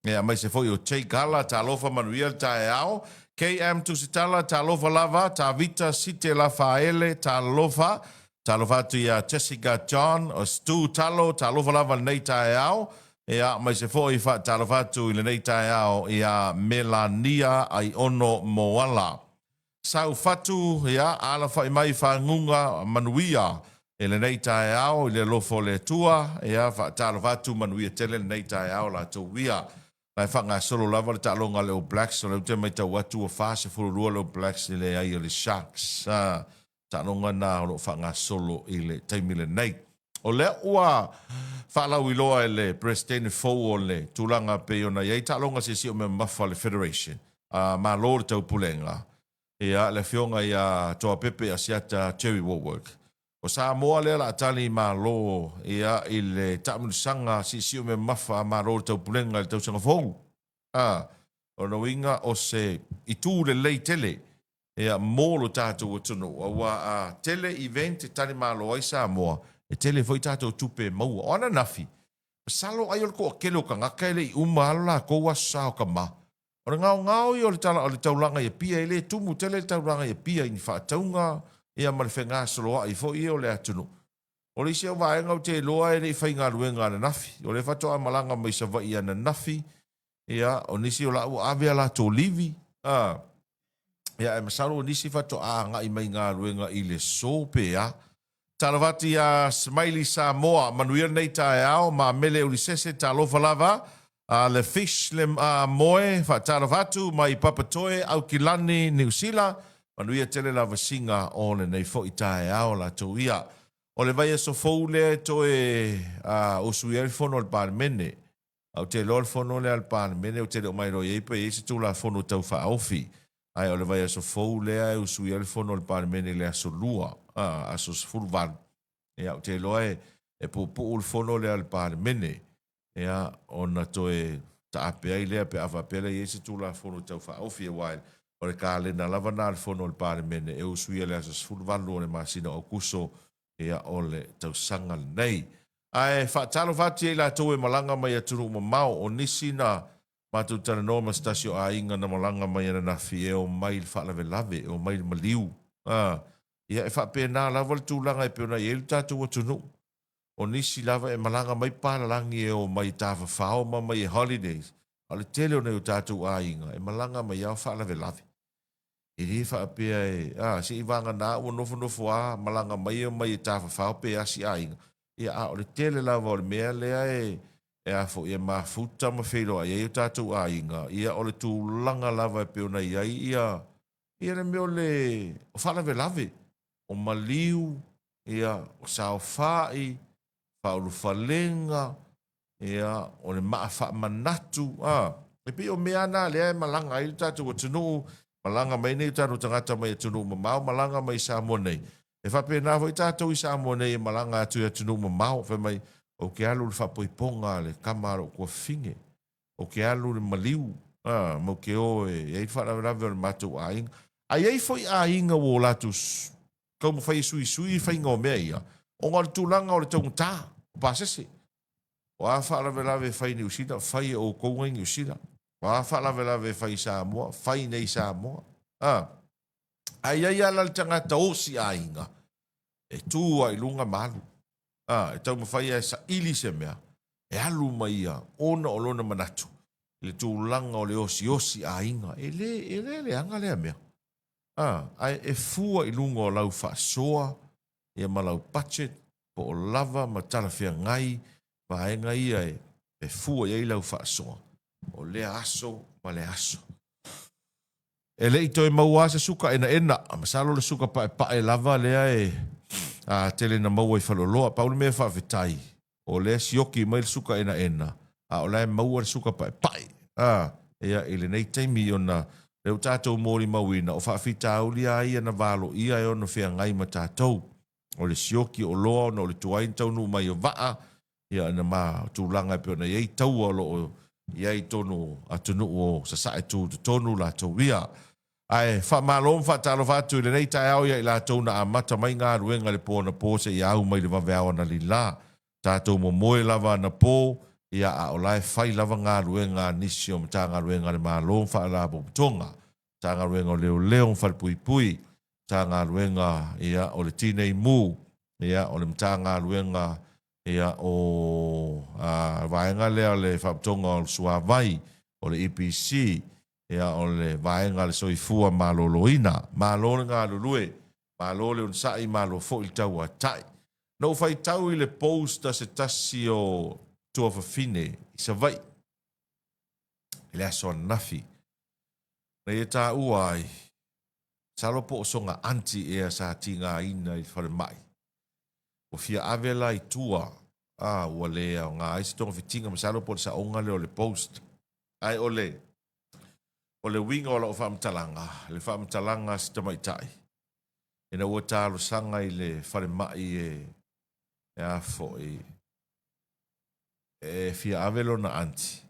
S1: ia maise foi o Jake Ala, talofa manuia le taeao, KM Tusitala, talofa lava, Tavita Site Lafaele, talofa, talofa atu ia Jessica John, o Stu Talo, talofa lava lenei taeao, Ia, aemaise foi faatalofa atu i lenei taeao ia Melania Aiono Moala. Saufatu, ia, alafai mai faguga manuia i lenei taeao i le alofa o le Atua. Ia, faatalofa atu manuia tele lenei taeao latou ia. La e faagasolo lava le taaloga a le All Blacks, o lea ou te matau atu ua 42 le All Blacks i le leai o le Sharks. Taaloga na o lo o faagasolo i le taimi lenei. O lea ua faalauiloa e le Peresetene fou o le tulaga pei ona i ai taaloga siasia o mea mamafa a le Federation a Malo o le Taupulega, ia, le Afioga ia Toapepe Asiata Jerry Wallwork. O Samoa lea o le a tali malo, ia, i le taamilosaga siisii o mea mamafa a Malo o le Taupulega i le tausaga fou. A, o lona uiga o se itu lelei tele ia mo lo tatou atunuu, aua a tele event e tali malo ai Samoa, e tele foi tatou tupe e maua. O ananafi, masalo ai o le toatele o tagata e le i uma lava lo latou aso sa o tama. O le gaogao ia o le tala o le taulaga i Apia, e le tumu tele le taulaga i Apia i ni faatauga ia ma le fegasoloai foi ia o le atunuu. O le isi au vaega ou te iloa e le i faigaluega ananafi, o lea faatoa malaga mai Savaii ananafi, ia o nisi o la ua ave a latou livi, a, ia ae masalo o nisi faatoa agai mai galuega i le so pe a. Talofa atu ia Smiley Samoa, manuia lenei taeao, Mamele Ulisese, talofa lava, a le Fish le a Moe, faatalofa atu mai Papatoe, Aukilani, Niu Sila, manuia tele lavasiga o lenei foi taeao latou ia. O le vaiaso fou lea e toe usuia ai le fono a le Palemene. Ae ou te iloa o le fono lea a le Palemene ou te le o mailoa i ai pe i ai se Tulafono Tau Faaofi. Ae o le vaiaso fou lea e usuia ai le fono a le Palemene i le aso Lua, aso 18. Ia, ou te iloa e puupuu le fono lea a le Palemene, ia, ona toe taape ai lea pe a faapea la i ai se Tulafono Tau Faaofi, aua o le kalena lava lena a le fono a le Palemene e usuia i le aso 18 o le masina o Aokuso. Ia, o le tausaga lenei. Ae faatalofa atu ia i latou e malaga mai atunuu mamao. O nisi na matou talanoa ma se tasi o aiga na malaga mai ananafi e omai i le faalavelave, e omai i le maliu. A, ia e faapena lava le tulaga e pei ona i ai le tatou atunuu. O nisi lava e malaga mai palalagi e omai e tafafao ma omai e holidays, a o le tele o nai o tatou aiga e malaga mai lava o faalavelave. E le faapea e, a, se i vagana ua nofonofo a malaga mai e omai e tafafao pe asi aiga. Ia, a o le tele lava o le mea lea e, e a foi, e mafuta ma feiloai ai o tatou aiga, ia o le tulaga lava e pei ona i ai ia, ia le mea o le, o faalavelave, o maliu, ia, o saofai, faaulufalega, ia, o le maa faamanatu, a. E pei o mea na lea e malaga ai le tatou atunuu, malaga mai nei o tatou tagata mai atunuu mamao, malaga mai Samoa nei. E faapena foi tatou i Samoa nei e malaga atu i atunuu mamao, fai mai, ou te alu i le faapoipoga a le tama a lou tuafafine, ou te alu i le maliu, a, ma ou te o e i ai le faalavelave o le matou aiga. A i ai foi aiga ua o latou taumafai e suisui le faiga o mea ia, ona o le tulaga o le taugata o pasese. O a faalavelave e fai i Niu Sila, fai e outou na i Niu Sila. O a faalavelave e fai i Samoa, fai nei i Samoa. A, a i ai lava la le tagata osi aiga, e tu lava i luga ma alu. A, e taumafai lava e saili se mea, e alu ma ia ona o lona manatu i le tulaga o le osiosi aiga. E le, e le leaga lea mea. A, ae e fua i luga o lau faasoa ia ma lau budget po o lava ma talafeagai vaega ia e fua i ai lau faasoa o lea aso ma lea aso. E le i toe maua lava se suka enaena, masalo o le suka paepae lava lea e a tele na maua i faleoloa. Pau le mea faafetai, o lea e sioki mai le suka enaena, a o la e maua le suka paepae a ia i lenei taimi ona lea ua tatou molimauina o faafitauli lava ia na valoia e ono feagai ma tatou. O le sioki o oloa ona o le tuai ona taunuu mai o vaa, ia ona ma tulaga e pei ona i ai taua o lo o i ai i totonu o atunuu o Sasae tutotonu latou ia. Ae faamalo ma faatalofa atu i lenei taeao ia i latou na amata mai galuega i le po anapo seia au mai le vaveao analila. Tatou momoe lava anapo, ia a o la e fai lava galuega a nisi o Matagaluega a le Malo ma Faalapotopotoga, Matagaluega o Leoleo ma Falepuipui, Matagaluega ia o le Tinei Mu, ia o le Matagaluega ia o a vaega lea o le Faapotopotoga o le Suavai, o le EPC, ia o le vaega a le Soifua Maloloina. Malo le galulue, malo le onosai, malo foi le tauatai. Na ou faitau i le post a se tasi o tuafafine i Savaii i le aso ananafi, na ia taua ai, masalo po o sona aunty ea sa tigaina i le falemai, ua fia ave la i tua, a ua le aoga ai se togafitiga, masalo po o le saoga lea o le post. Ae o le o le uiga o lau faamatalaga, le faamatalaga a si tamaitai, ina ua talosaga i le falemai e e a foi e fia ave lona aunty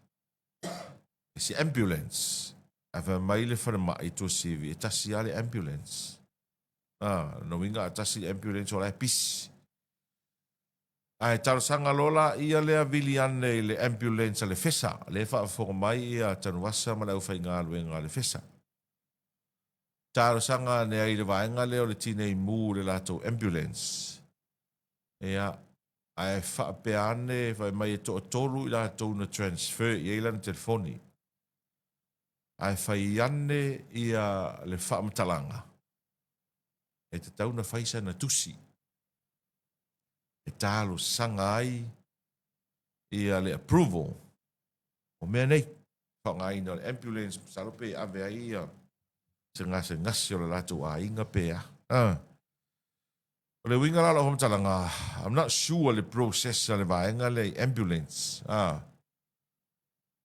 S1: i se ambulance, ae fai mai le falemai i Tuasivi e tasi lava le ambulance. A, lona uiga a tasi le ambulance o la e pisi. Ae talosaga loa laia lea vili ane i le ambulance a le Fesa, lea e faafofoga mai ia Tanuvasa ma le aufaigaluega a le Fesa. Talosaga ane ai i le vaega lea o le Tinei Mu i le latou ambulance. Ia, ae faapea ane, fai mai e toatolu i latou na transfer i ai lana telefoni. Ae fai ane ia le faamatalaga, e tatau ona fai sana tusi e talosaga ai ia le approval o mea nei, faaaogaina o le ambulance, masalo pe ave ai ia se gasegase o le latou aiga pe a. O le uiga la o lau faamatalaga, I'm not sure le process a le vaega lea i ambulance,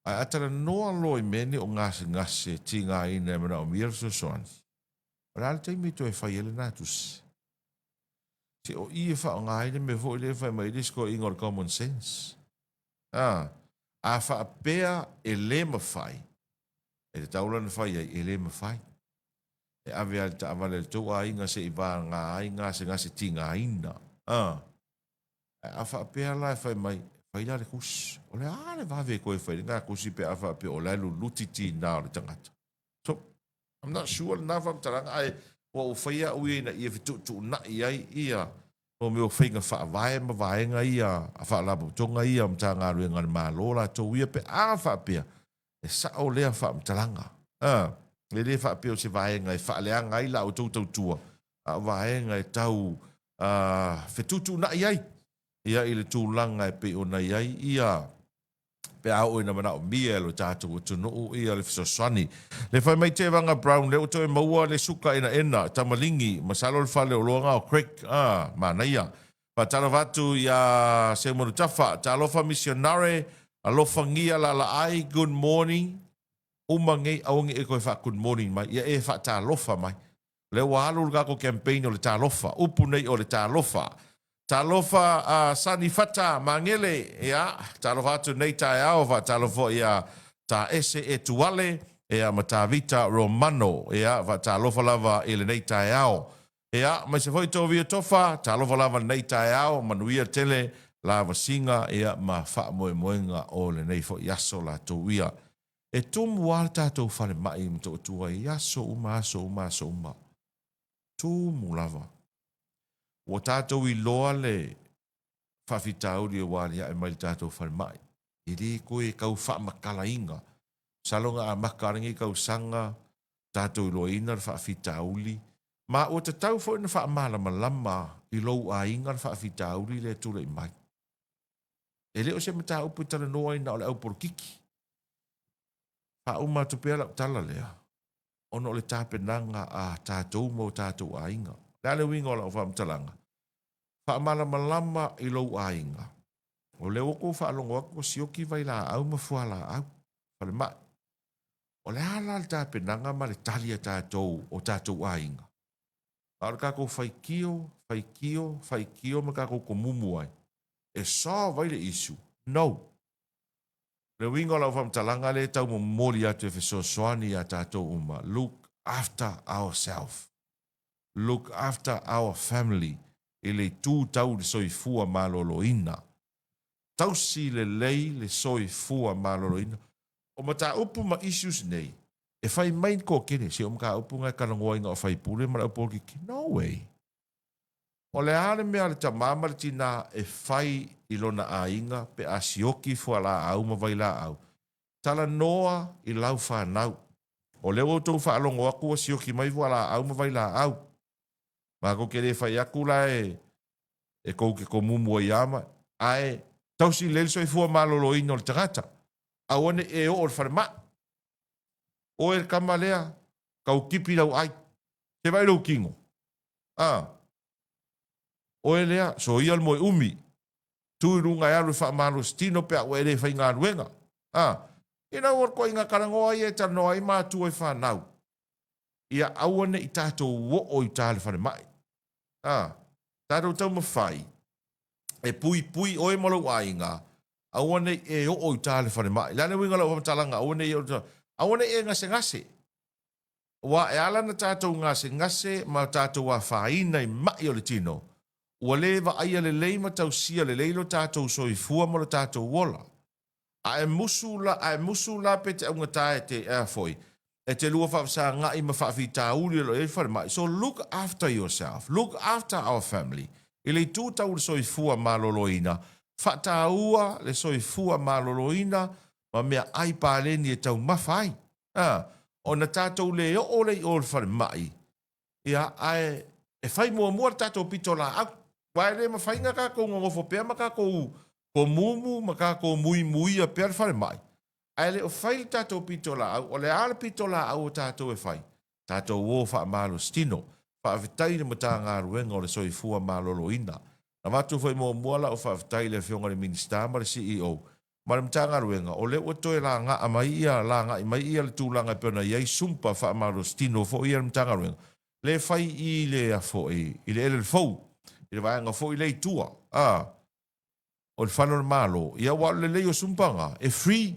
S1: ae a talanoa loa i mea nei o gasegase tigaina e manaomia le fesoasoani, o le a le taimi e toe fai ai lena tusi? Se o i e faaaoga ai le mea foi lea e fai mai ai le isi toeaiina o le common sense. A, a faapea e le mafai, e tatau la ona fai ai, e le mafai. E ave lava i le taavale a le tou aiga se i vagana ai gasegase tigaina. A, ae a faapea la e fai mai, fai la le tusi. O le a le vave e toe fai ai lena tusi pe a faapea o la e luluti tinā o le tagata. So, I'm not sure lena faamatalaga, ae ua ou faia au ia ina ia fetuutuunai ai ia mo mea o faiga faavae ma vaega ia a faalapotopotoga ia a Matagaluega a le Malo latou ia pe a faapea e sao lea faamatalaga. A, e le faapea o se vaega e faaleaga ai la outou tautua, a o vaega e tau fetuutuunai ai ia i le tulaga e pei ona i ai ia pe a oo ina manaomia e lo tatou atunuu ia le fesoasoani. Le fai mai Tevaga Brown, lea ua toe maua le suka enaena, tamaligi, masalo le fale o loa o Craig, ah, manaia. Faatalofa atu ia Seumanutafa, talofa misionare, alofagia lalaai, good morning. Uma nei aua ne i e toe faa good morning mai, ia e faatalofa mai. Lea ua alu le tatou campaign o le talofa, upu nei o le talofa. Talofa a Sani Fata Magele, ia, talofa atu nei taeao, faatalofa foi ia Taese Etuale, ia, ma Tavita Romano, ia, faatalofa lava i lenei taeao. Ia, aemaise foi Tovia Tofa, talofa lava lenei taeao, manuia tele lavasiga, ia, ma faamoemoega o lenei foi aso latou ia. E tumu lava le tatou falemai i Motootua i aso uma, aso uma, aso uma. Tumu lava. Ua tatou iloa le faafitauli ua aliae mai i le tatou falemai. E le toe tau faamatalaina. Masalo na amata lava lenei tausaga tatou iloaina le faafitauli, ma ua tatau foi ona faamalamalama i lou aiga le faafitauli lea e tulai mai. E le o se mataupu e talanoa ai na o le aupolokiki. Faauma atu pea lau tala lea, ona o le tapenaga a tatou ma o tatou aiga. O le a le uiga o lau faamatalaga? Faamalamalama i lou aiga, o lea ua tou faalogo atu ua sioki vailaau ma fualaau, falemai. O le a la le tapenaga ma le tali a tatou o tatou aiga? A o le tatou faitio, faitio, faitio ma tatou tomumu ai, e solve ai le issue? No. Le uiga o lau faamatalaga lea e tau momoli atu e fesoasoani iā tatou uma, look after ourself, look after our family i le itu tau i le soifua maloloina. Tausi lelei le soifua maloloina. O mataupu ma issues nei, e fai mai ni toatele, se o mataupu na e talanoa ai na o faipule ma le au polokiki. No way! O le a le mea a le tama ma le tina e fai i lona aiga pe a sioki fualaau ma vailaau? Talanoa i lau fanau. O lea ua outou faalogo atu ua sioki mai fualaau ma vailaau. Matou te le fai atu la e tou te tomumu ai a ma, ae tausi lelei le soifua maloloina o le tagata. Aua ne i e oo i le falemai. Oe le tama lea, tau tipi lau ai. Se vaai lou tino. A! Oe lea, soia le moe umi. Tu i luga e alu e faamalositino pe a ua e le faigaluega. A! Ina ua ituaiga talanoa ia e talanoa ai matua i fanau, ia aua ne i tatou oo i uta i le falemai. A! Tatou taumafai e puipui oe ma lou aiga, aua ne i e oo i uta i le falemai. O le a le uiga o lau faamatalaga, aua ne i e oo i uta? Aua ne i e gasegase. Aua e ala ona tatou gasegase ma tatou afaina i ma'i o le tino, ua le vaaia lelei ma tausia lelei lo tatou soifua ma lo tatou ola. A e musu la, a e musu la pe te augata e te, ea foi, e te lua faafesaga'i ma faafitauli o lo o i ai le falemai. So look after yourself, look after our family. I le itu tau le soifua maloloina, faataua le soifua maloloina ma meaai paleni e taumafa ai. A, ona tatou le oo lea i o i le falemai, ia, ae e fai muamua le tatou pitolaau. Aua e le mafai ona tatou nonofo pea ma tatou tomumu ma tatou muimuia pea le falemai, ae le o fai le tatou pitolaau. O le a le pitolaau a tatou e fai? Tatou o faamalositino. Faafetai i le Matagaluega o le Soifua Maloloina. Na avatu foi muamua lau faafetai i le Afioga i le Minisita ma le CEO ma le Matagaluega, o lea ua toe lagaa mai ia, lagai mai ia le tulaga e pei ona i ai sumpa faamalositino foi ia a le Matagaluega, lea e fai i le a foi, i le eleele fou, i le vaega foi lea i tua, a, o le fale o le Malo. Ia aua o le lelei o sumpa na, e free,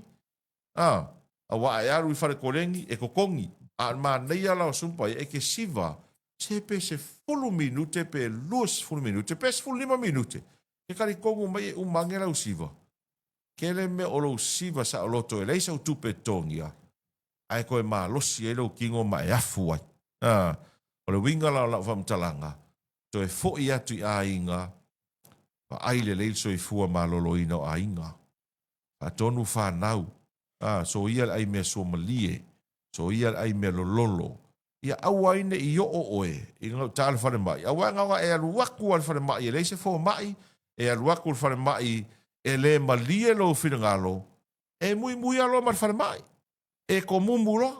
S1: a, aua a e alu i fale koleni, e totogi. A o le manaia la o sumpa ia, e te siva. Se pe 10 minute pe 20 minute pe 15 minute, ke talitonu mai e uma ane lau siva. Tele mea o lou siva saoloto e leai sau tupe e totogia, ae toe malosi ai lou tino ma e afu ai. A, o le uiga la o lau faamatalaga, toe foi atu i aiga, vaai lelei le soifua maloloina o aiga. Faatonu fanau, a, soia le ai mea suamalie, soia le ai mea lololo. Ia aua ai ne i oo oe i gauta le falemai, aua e na ona e alu atu lava i le falemai e leai se fomai, e alu atu i le falemai e le malie lou finagalo, e muimui lava loa ma le falemai, e tomumu loa.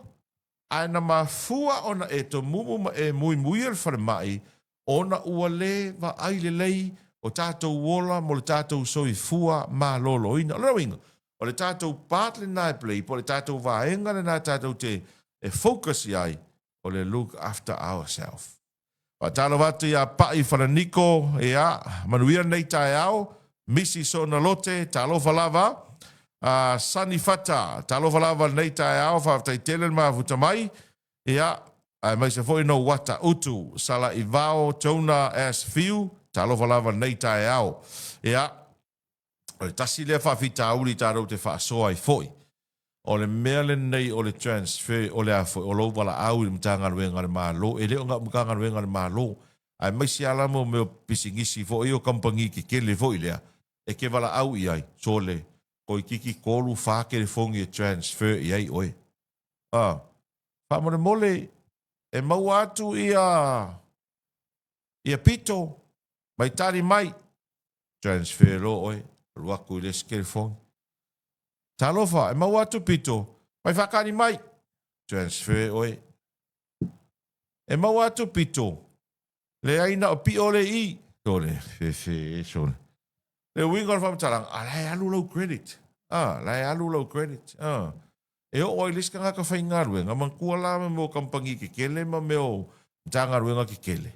S1: Ae na mafua ona e tomumu ma e muimuia le falemai, ona ua le vaai lelei o tatou ola mo le tatou soifua maloloina. O lona uiga, o le tatou part lena e play, po o le tatou vaega lena tatou te e focus i ai, o le look after ourself. Faatalofa atu ia Pai Falaniko, ia, manuia lenei taeao, Misi Soona Lote, talofa lava, Sunny Fata, talofa lava lenei taeao, faafetai tele le mafuta mai, ia, aemaise foi no Wata Utu, Sala Ivao, Jonah S. Fiu, talofa lava lenei taeao. Ia, o le tasi lea faafitauli tatou te faasoa ai foi. O le mea lenei o le transfer o le a foi o lou valaau i le Matagaluega a le Malo, e le o na o Matagaluega a le Malo, aemaise lava la mo mea o pisinisi foi ia o kamupani tetele foi lea e te valaau i ai, sole, toeitiiti 3, 4 telefoni e transfer i ai oe. A, faamolemole e maua atu ia ia pito mai tali mai, transfer loa oe, alu atu i le isi telefoni. Talofa, e maua atu pito, mai faatali mai, transfer oe. E maua atu pito, leai na o pio le i. Sole, fefe, sole. Le uiga o le faamatalaga, a la e alu lau credit. A, la e alu lau credit. A. E oo ai le isi tagata faigaluega, manatua la me mea o kamupani tetele ma mea o Matagaluega tetele.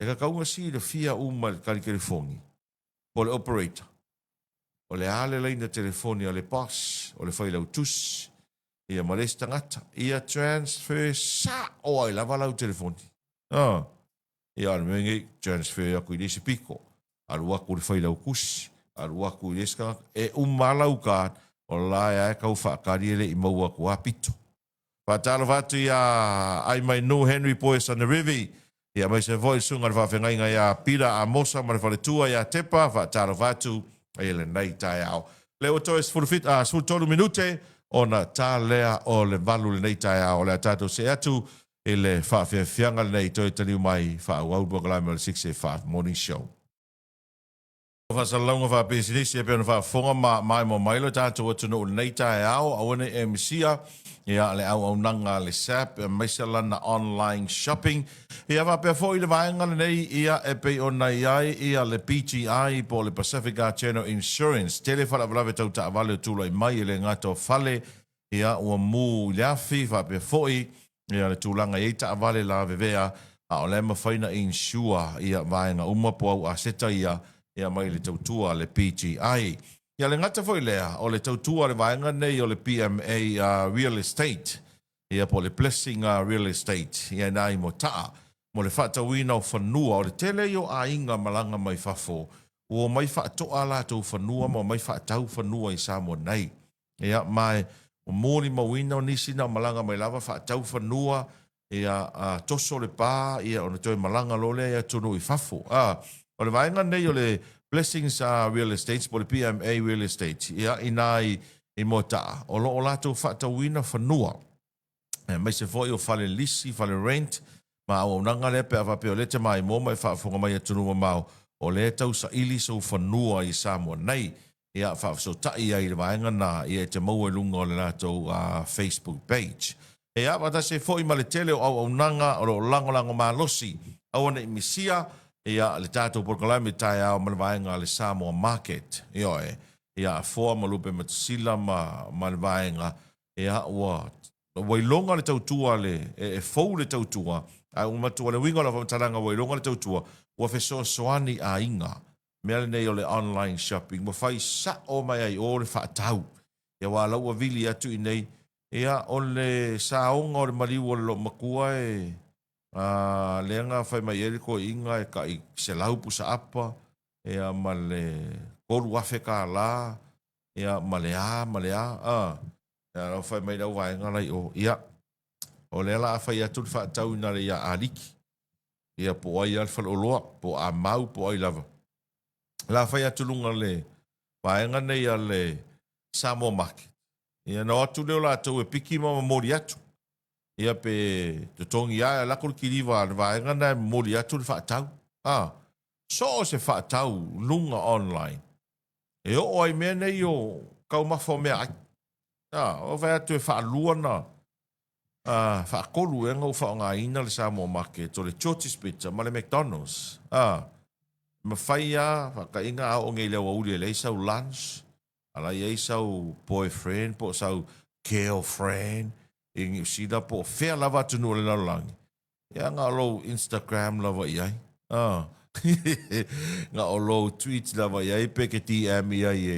S1: E tatau ona silafia uma e le tali telefoni po o le operator, o le a le laina telefoni a le boss, o le failautusi, ia ma le isi tagata, ia transfer sao ai lava lau telefoni. A, ia o le mea lenei, transfer atu i le isi pito, alu atu i le failautusi, alu atu i le isi tagata, e uma lava lau card, o la e lava e tau faatali e le i maua atu lava pito. Faatalofa atu ia Aimainu Henry Poe Sanerivi, ia aemaise foi le susuga i le faafeagaiga ia Pita Amosa ma le faletua ia Tepa, faatalofa atu i lenei taeao. Lea ua toe 17, 13 minute ona ta lea o le 8 lenei taeao. O le a tatou see atu i le faafiafiaga lenei toe taliu mai faaauau le polokalame o le 6:05 Morning Show. Faasalalauga faapisinisi e pei ona faafofoga ma maimoa mai lo tatou atunuu i lenei taeao, aua ne i e misia ia le auaunaga a le SAP aemaise lana online shopping. Ia faapea foi le vaega lenei ia e pei ona i ai ia le PGI po o le Pacifica General Insurance. Tele faalavelave tau taavale o tulai mai e le gata o fale Ia, ua mu i le afi, faapea foi ia le tulaga e i ai taavale lavevea, a o la e mafai ona insure ia vaega uma po o au aseta ia, ia mai le tautua a le PGI. Ia le gata foi lea, o le tautua a le vaega lenei o le PMA Real Estate, ia po o le Blessing Real Estate, ia ina ai Motaa, mo le faatauina o fanua. O le tele ia o aiga malaga mai fafo, ua omai faatoa a latou fanua ma omai faatau fanua i Samoa nei. Ia, ma e molimauina o nisi na malaga mai lava faatau fanua, ia, a, toso le pa, ia, ona toe malaga loa lea i atunuu i fafo. A, o le vaega lenei o le Blessings Real Estates po o le PMA Real Estate, ia, inā i, i Moataa, o lo o latou faatauina fanua, aemaise foi o fale lisi, fale rent, ma auaunaga lea pe a faapea o lea e te maimoa ma e faafofoga mai i atunuu mamao, o lea e tau saili sou fanua i Samoa nei. Ia, faafesootai ai i le vaega lena, ia e te maua i luga o le latou Facebook page. Ia, faatasi ai foi ma le tele o auaunaga o lo o lagolago malosi, aua ne i misia, ia, le tatou polokalame taeao ma le vaega a le Samoa Market. Ioe, ia, Afoa ma Lupematasila ma, ma le vaega, ia, ua Ua iloga le tautua le, e, e fou le tautua, ae ua matua le uiga o lau faamatalaga ua iloga le tautua, ua fesoasoani aiga. Mea lenei o le online shopping, ua fai sao mai ai o le faatau. Ia aua la ua vili atu i inei, ia o le saoga o le maliu o le loomatua e, A, lea na fai mai ai le toeaina e tai 100 pusa apa, ia ma le $3,000, ia ma le a ma le a, a. Ia la fai mai le au vaega la i o, ia, o lea la a fai atu le faatau i na le ia Aliki, ia po o ai lava le faleoloa, po o Amau po o ai lava. La fai atu luga le vaega nei a le Samoa Market. Ia na o atu lea o latou e piki ma momoli atu. Ia pe totogi lava e alu atu le kiliva a le vaega lena e momoli atu le faatau. A, so o se faatau luga online, e oo ai mea nei o taumafa o meaai. A, o fai atu e faalua na faatolu ea na ou faaaogaina le Samoa Market, o le George's Pizza ma le McDonald's. A, mafai lava faataiga a oo nei i le aoauli e leai sau lunch, a la i ai sau boyfriend po o sau girlfriend i Niu Sila po o fea lava atunuu o le lalolagi, ia na o lou Instagram lava i ai. A, na o lou tweet lava i ai pe ke DM i ai e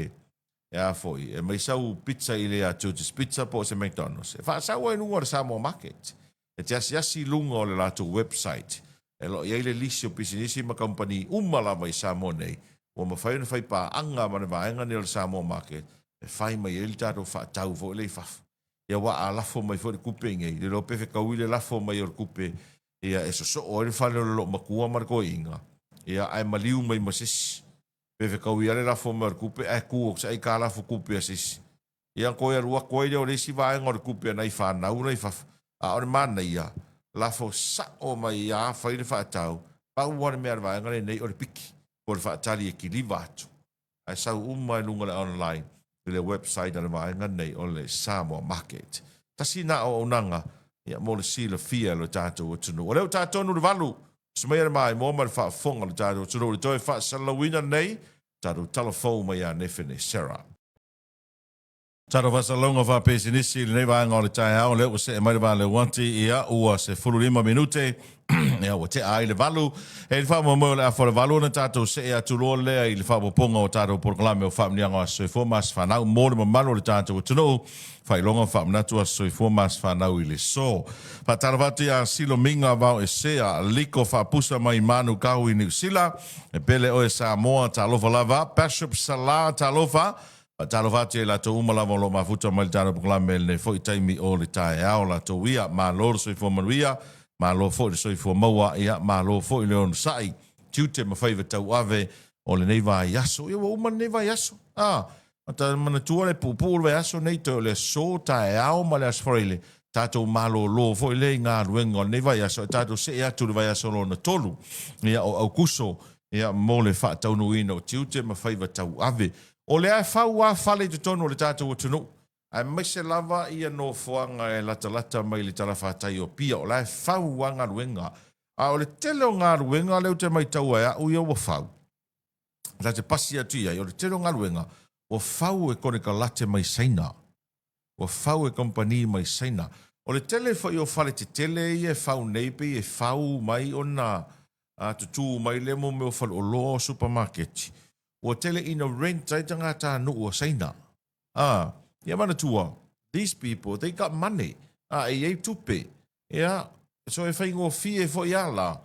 S1: e a foi, e mai sau pizza i le a George's Pizza po o se McDonald's. E faasau ai luga o le Samoa Market. E te asiasi i luga o le latou website. E lo o i ai le lisi o pisinisi ma kamupani uma lava i Samoa nei ua mafai ona fai paaga ma le vaega nei o le Samoa Market e fai mai ai le tatou faatau foi lea i fafo. Ia aua a lafo mai foi le tupe i inei, le iloa pe fetaui le lafo mai o le tupe ia e sosoo ai le fale o le loomatua ma le toeaina, ia ae maliu mai ma se isi. Pe fetaui lava le lafo mai o le tupe ae tu atu se aitalafu tupe a se isi. Ia ona toe alu atu ai lea o le isi vaega o le tupe a nai fanau la i fafo. A o le manaia, lafo sao mai lava fai le faatau, pau lava le mea a le vaega lenei o le piki po o le faatali e kiliva atu. Ae sau uma i luga o le online i le website a le vaega lenei o le Samoa Market. Tasi lena auaunaga ia mo le silafia e lo tatou atunuu. O lea ua ta tonu le 8, usu maia le maimoa ma le faafofoga o le tatou atunuu i le toe faasalalauina lenei tatou tala fou mai ia Nefene Sarah. Tatou faasalalauga faapisinisi i lenei vaega o le taeao, lea ua see mai le va leuati, ia ua 15 minute, ia ua tea ai le 8. E i le faamoemoe o le afa o le 8 ona tatou see atu loa lea i le faaopoopoga o tatou polokalame o Faamanuiaga o Aso Soifua ma Aso Fanau mo le mamalu o le tatou atunuu. Faailoga ma faamanatu Aso Soifua ma Aso Fanau i le so. Faatalofa atu ia Silomiga Vaoesea, Liko Faapusa mai Manukau i Niu Sila, e pele oe Samoa, talofa lava. Bishop Sala, talofa. Faatalofa atu ia i latou uma lava o lo o mafuta mai le tatou polokalame i lenei foi taimi o le taeao. Latou ia, malo le soifua manuia, malo foi le soifua maua, ia malo foi le onosai, tiute ma faiva tauave o lenei vaiaso. Ia ua uma lenei vaiaso. Ah, ta manatua le puupuu le vaiaso nei, toe o le aso taeao ma le aso Faraile, tatou malolo foi lea i galuega o lenei vaiaso, e tatou see atu i le vaiaso lona tolu, ia o Aukuso, ia mo le faataunuuina o tiute ma faiva tauave. O lea e fau lava fale i totonu o le tatou atunuu, aemaise lava ia nofoaga e latalata mai le talafatai o Apia, o la e fau lava galuega. A o le tele o galuega lea ou te maitaua e au ia ua fau, ta te pasi atu i ai, o le tele o galuega ua fau e konekarate mai Saina. Ua fau e kamupani mai Saina. O le tele foi o fale tetele ia e fau nei pei e fau mai ona tutū mai lea mo mea o faleoloa o supamaketi. Ua tele ina rent ai tagatanuu o Saina. A, ia manatua, these people, they got money. A, e i ai tupe. Ia, so e faigofie foi a la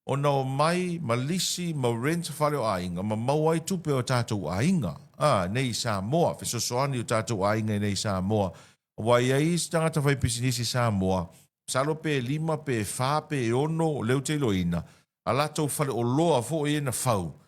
S1: ona omai ma lisi ma rent fale o aiga ma maua ai tupe o tatou aiga, a, nei i Samoa, fesoasoani o tatou aiga i nei i Samoa. Aua e i ai isi tagata fai pisinisi i Samoa, masalo pe lima pe fa pe ono lea ou te iloaina, a latou faleoloa foi ia na fau,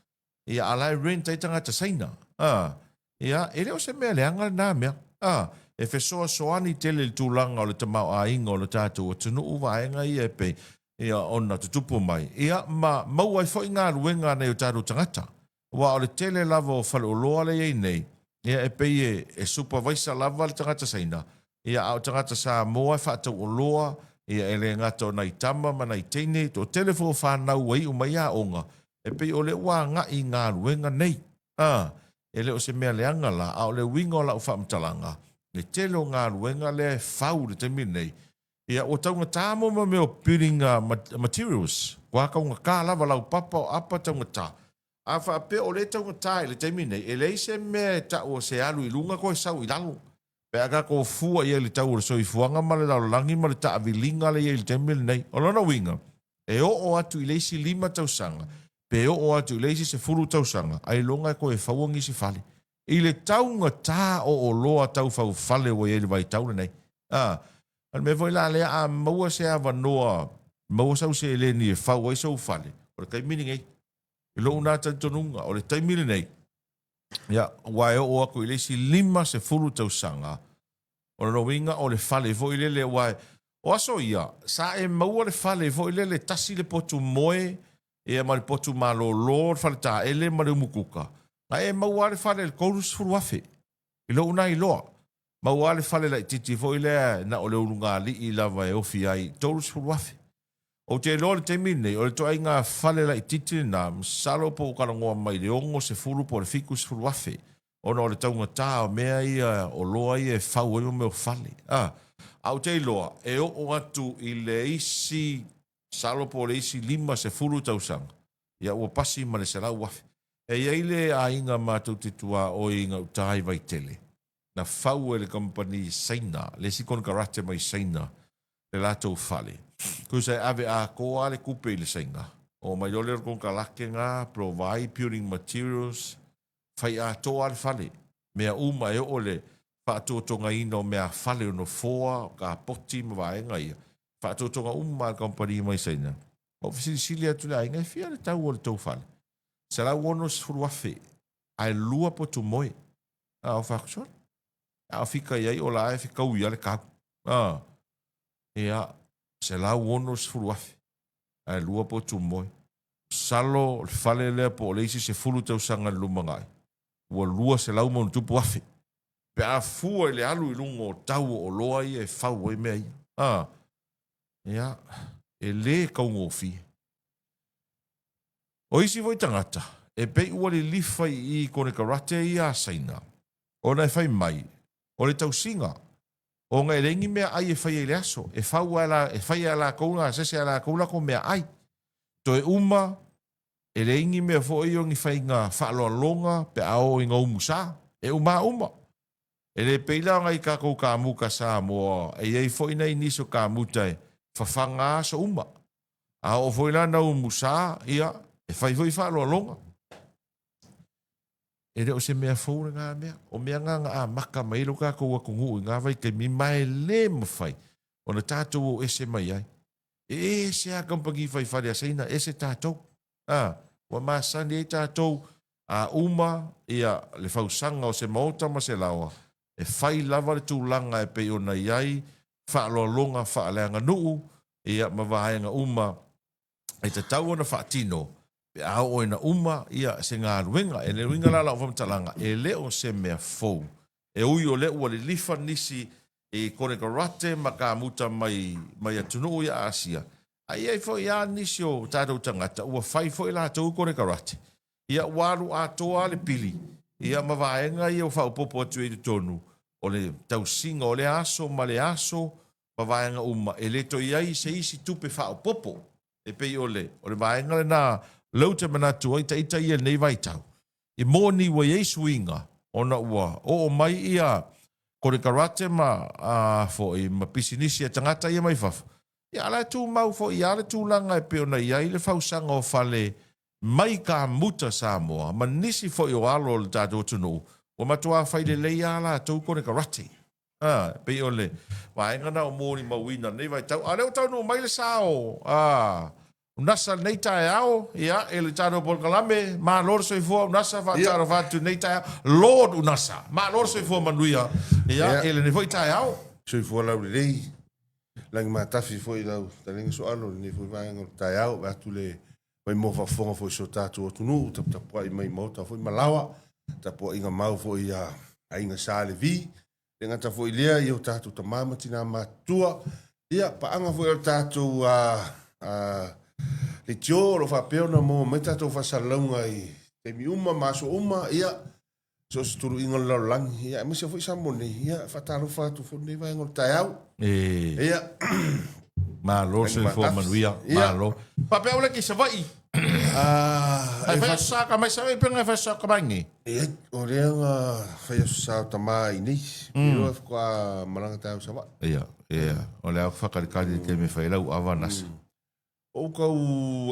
S1: Ia, a la e rent ai tagata Saina. A, ia, e le o se mea leaga lena mea. A, e fesoasoani tele i le tulaga o le tamaoaiga o le tatou atunuu vaega ia e pei, ia, ona tutupu mai, ia, ma maua ai foi galuega a nai o tatou tagata. Aua o le tele lava o faleoloa lea e i ai nei, ia, e pei e, e supervisor lava le tagata Saina, ia, a o tagata Samoa e faatauoloa, ia, e le gata o nai tama ma nai teine, toatele foi o fanau ua iu mai aoga, E pei o lea ua agai i galuega nei. A, e le o se mea leaga la, a o le uiga o lau faamatalaga, le tele o galuega lea e fau i le taimi lenei, ia ua taugata mo mea o building materials, ua taugata lava laupapa o apa taugata. A faapea o lea e taugata i le taimi lenei, e leai se mea e tau o se alu i luga toe sau i lalo. Pe a tatou fua i ai i le tau o le soifuaga ma le lalolagi ma le taaviliga lea e i ai i le taimi lenei. O lona uiga, E oo atu i le isi 5 tausaga, pe oo atu i le isi 10 tausaga, ailoga e toe faua nisi fale. I le taugata o oloa tau faufale ua i ai i le vaitau lenei. A, o le mea foi la lea, a maua se avanoa, maua sau seleni e fau ai sou fale, o le taimi lenei. I lou na talitonuga, o le taimi lenei, ia, aua e oo atu i le isi 50 tausaga, o lona uiga o le fale foi lele, aua o aso ia, sa e maua le fale foi lele, tasi le potu moe, ia ma le potu malolo, le fale taele ma le umukuka, na e maua lava le fale i le $30,000, i lou na iloa. Maua lava le fale laitiiti foi lea na o le ulugalii lava e ofi ai, $30,000. Ou te iloa i le taimi lenei, o le ituaiga fale laitiiti lena, masalo po ua talanoa mai i le 60 po o le 70 afe, ona o le taugata o mea ia, oloa ia e fau ai mea o fale. A, ae ou te iloa, e oo atu i le isi, masalo po o le isi 50 tausaga, ia ua pasi ma le 100 afe. E i ai le aiga matou te tuaoi i gauta i Vaitele, na fau e le kamupani Saina, le isi konekarate mai Saina, le latou fale. Tusa e ave atoa lava le tupe i le Saina, oo mai loa lea o le konekarate lena, provide building materials, fai atoa lava le fale, mea uma e oo i le faatotogaina o meafale o nofoa, o kapoti ma vaega ia, faatotoga uma lava e le kamupani mai Saina. Ou fesilisili atu i le aiga, e fia le tau o le tou fale? $160,000, ae lua potu moe. A o faasoa. A o fika i ai o la e fetaui lava le tau. A, ia, $160,000, ae lua potu moe. Masalo o le fale lea po o le isi 10 tausaga i le lumanai, ua 200 ma ona tupu afe. Pe a fua i le alu i luga o tau o oloa ia e fau ai mea ia. A, ia, e le taugofie. O isi foi tagata, e pei ua lilifa i i konekarate ia a Saina, ona e fai mai, o le tausiga, ona e leai ni meaai e faia i le aso, e fau lava e fai lava e latou, gasese lava e latou latou meaai. Toe uma, e leai ni mea foi o ni faiga faaaloaloga pe a oo ina umusa, e uma lava uma. E le pei la o nai tatou kamuta Samoa, e i ai foi nai nisi o kamuta e fafaga lava aso uma. A oo foi la ina umusa, ia, e fai foi faaaloaloga. E le o se mea fou lena mea. O mea na na amata mai ai lo tatou atunuu i na vaitaimi, ma e le mafai ona tatou o ese mai ai. E ese lava kamupani fai fale a Saina, ese tatou. A, ua masani ai tatou, a uma ia le fausaga o se maota ma se laoa, e fai lava le tulaga e pei ona i ai faaaloaloga faaleaganuu, ia ma vaega uma e tatau ona faatino pe a oo ina uma ia se galuega. E le uiga la lau faamatalaga, e le o se mea fou. E ui o lea ua lilifa nisi i konekarate ma kamuta mai mai atunuu ia Asia, ae i ai foi lava nisi o tatou tagata ua fai foi latou konekarate, ia ua alu atoa lava le pili ia ma vaega ia ua faaopoopo atu i ai i totonu o le tausiga o lea aso ma le aso ma vaega uma, e le toe i ai se isi tupe faaopoopo. E pei o le o le vaega lena lea ou te manatu ai ita ia i lenei vaitau, e moni ua i ai suiga ona ua oo mai ia konekarate ma a foi ma pisinisi a tagata ia mai fafo, ia a o la e tumau foi lava le tulaga e pei ona i ai le fausaga o fale mai kamuta Samoa ma nisi foi o alo o le tatou atunuu ua matua fai lelei lava latou konekarate. A, e pei o le vaega lena o molimauina i lenei vaitau. A o lea ua taunuu mai le sa o a, Unasa i lenei taeao, ia, i le tatou polokalame, malo le soifua Unasa, faatalofa atu i lenei taeao. Lord Unasa, malo le soifua manuia, ia, i lenei foi taeao.
S2: Soifua laulelei, lagi matafi foi lau fetalaiga Soalo i lenei foi vaega o le taeao, vaeatu le maimoa faafofoga foi i si o tatou atunuu, taputapuai mai i maota foi ma laoa, tapuaiga mau foi a Aiga Sa Levi, le gata foi lea i o tatou tama ma tina matutua, ia paaga foi o le tatou leitio o lo o faapea ona maua mai tatou faasalalauga i taimi uma ma aso uma, ia so o se tuluiga o le lalolagi, ia aemaise foi Samoa nei, ia faatalofa atu foi lenei vaega o le taeao.
S1: E. Ia. Malo le soifua manuia, malo. Faapea ule ki Savaii. Ah, e fai sa ka mai Savaii pe ngai fai sa ka mai nei.
S2: E, o lea nga fai aso sa o tama i nei. Mm. Iloa faatoa malaga taeao Savaii.
S1: Ia, ia. O lea whakalikali te me whai lau awa nasa.
S2: Ou tau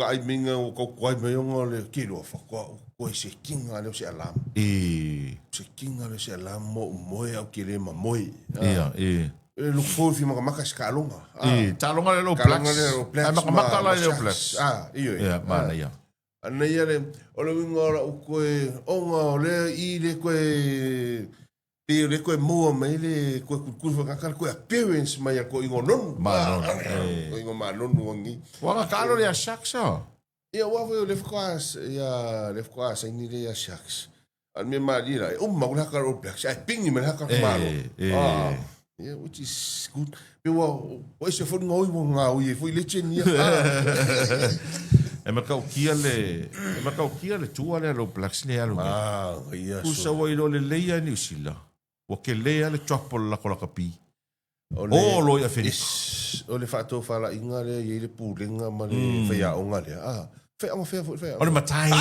S2: aai meinga ua tau tuai mai ona o le kilo faatoa ou toe sekinga lea o se alarm.
S1: I.
S2: Sekinga lea o se alarm mo ou moe au ke le mamoe.
S1: Ia, i.
S2: E look forward fi makamaka se taaloga.
S1: I, taaloga le All Blacks.
S2: Taaloga le All Blacks.
S1: Ai makamaka la le All Blacks.
S2: Ah, ioe.
S1: Ia, manaia.
S2: Ana ia le, o le uiga o lau koe, ona o lea i le koe Pei o le koe maua mai le koe kulikuli whakaka le koe appearance mai a ko ingo nonu.
S1: Manonu.
S2: Ah, ko ingo manonu angi.
S1: Wanga kalo le a Sharks a.
S2: Ia ua foi o le whaka ia le whaka saini le ia Sharks. A me ma li la. O ma ula ka All Blacks. Ai pingi me haka malo.
S1: Eh.
S2: Yeah, which is good. Pe ua o ese foi ngoi wa ngā ui e foi legend ia.
S1: E mataukia le e mataukia le tua lea le All Blacks le alu nei.
S2: Ah, ia
S1: so. Tusa ua iloa lelei lava i Niu Sila, ua kele lava le drop o le lako lakapi.
S2: O le,
S1: O loa i Aferika.
S2: Yes, o le faatofalaiga lea e i ai le pulega ma le faiaoga lea. Ah, faiaoga fea foi le faiaoga.
S1: O le matai.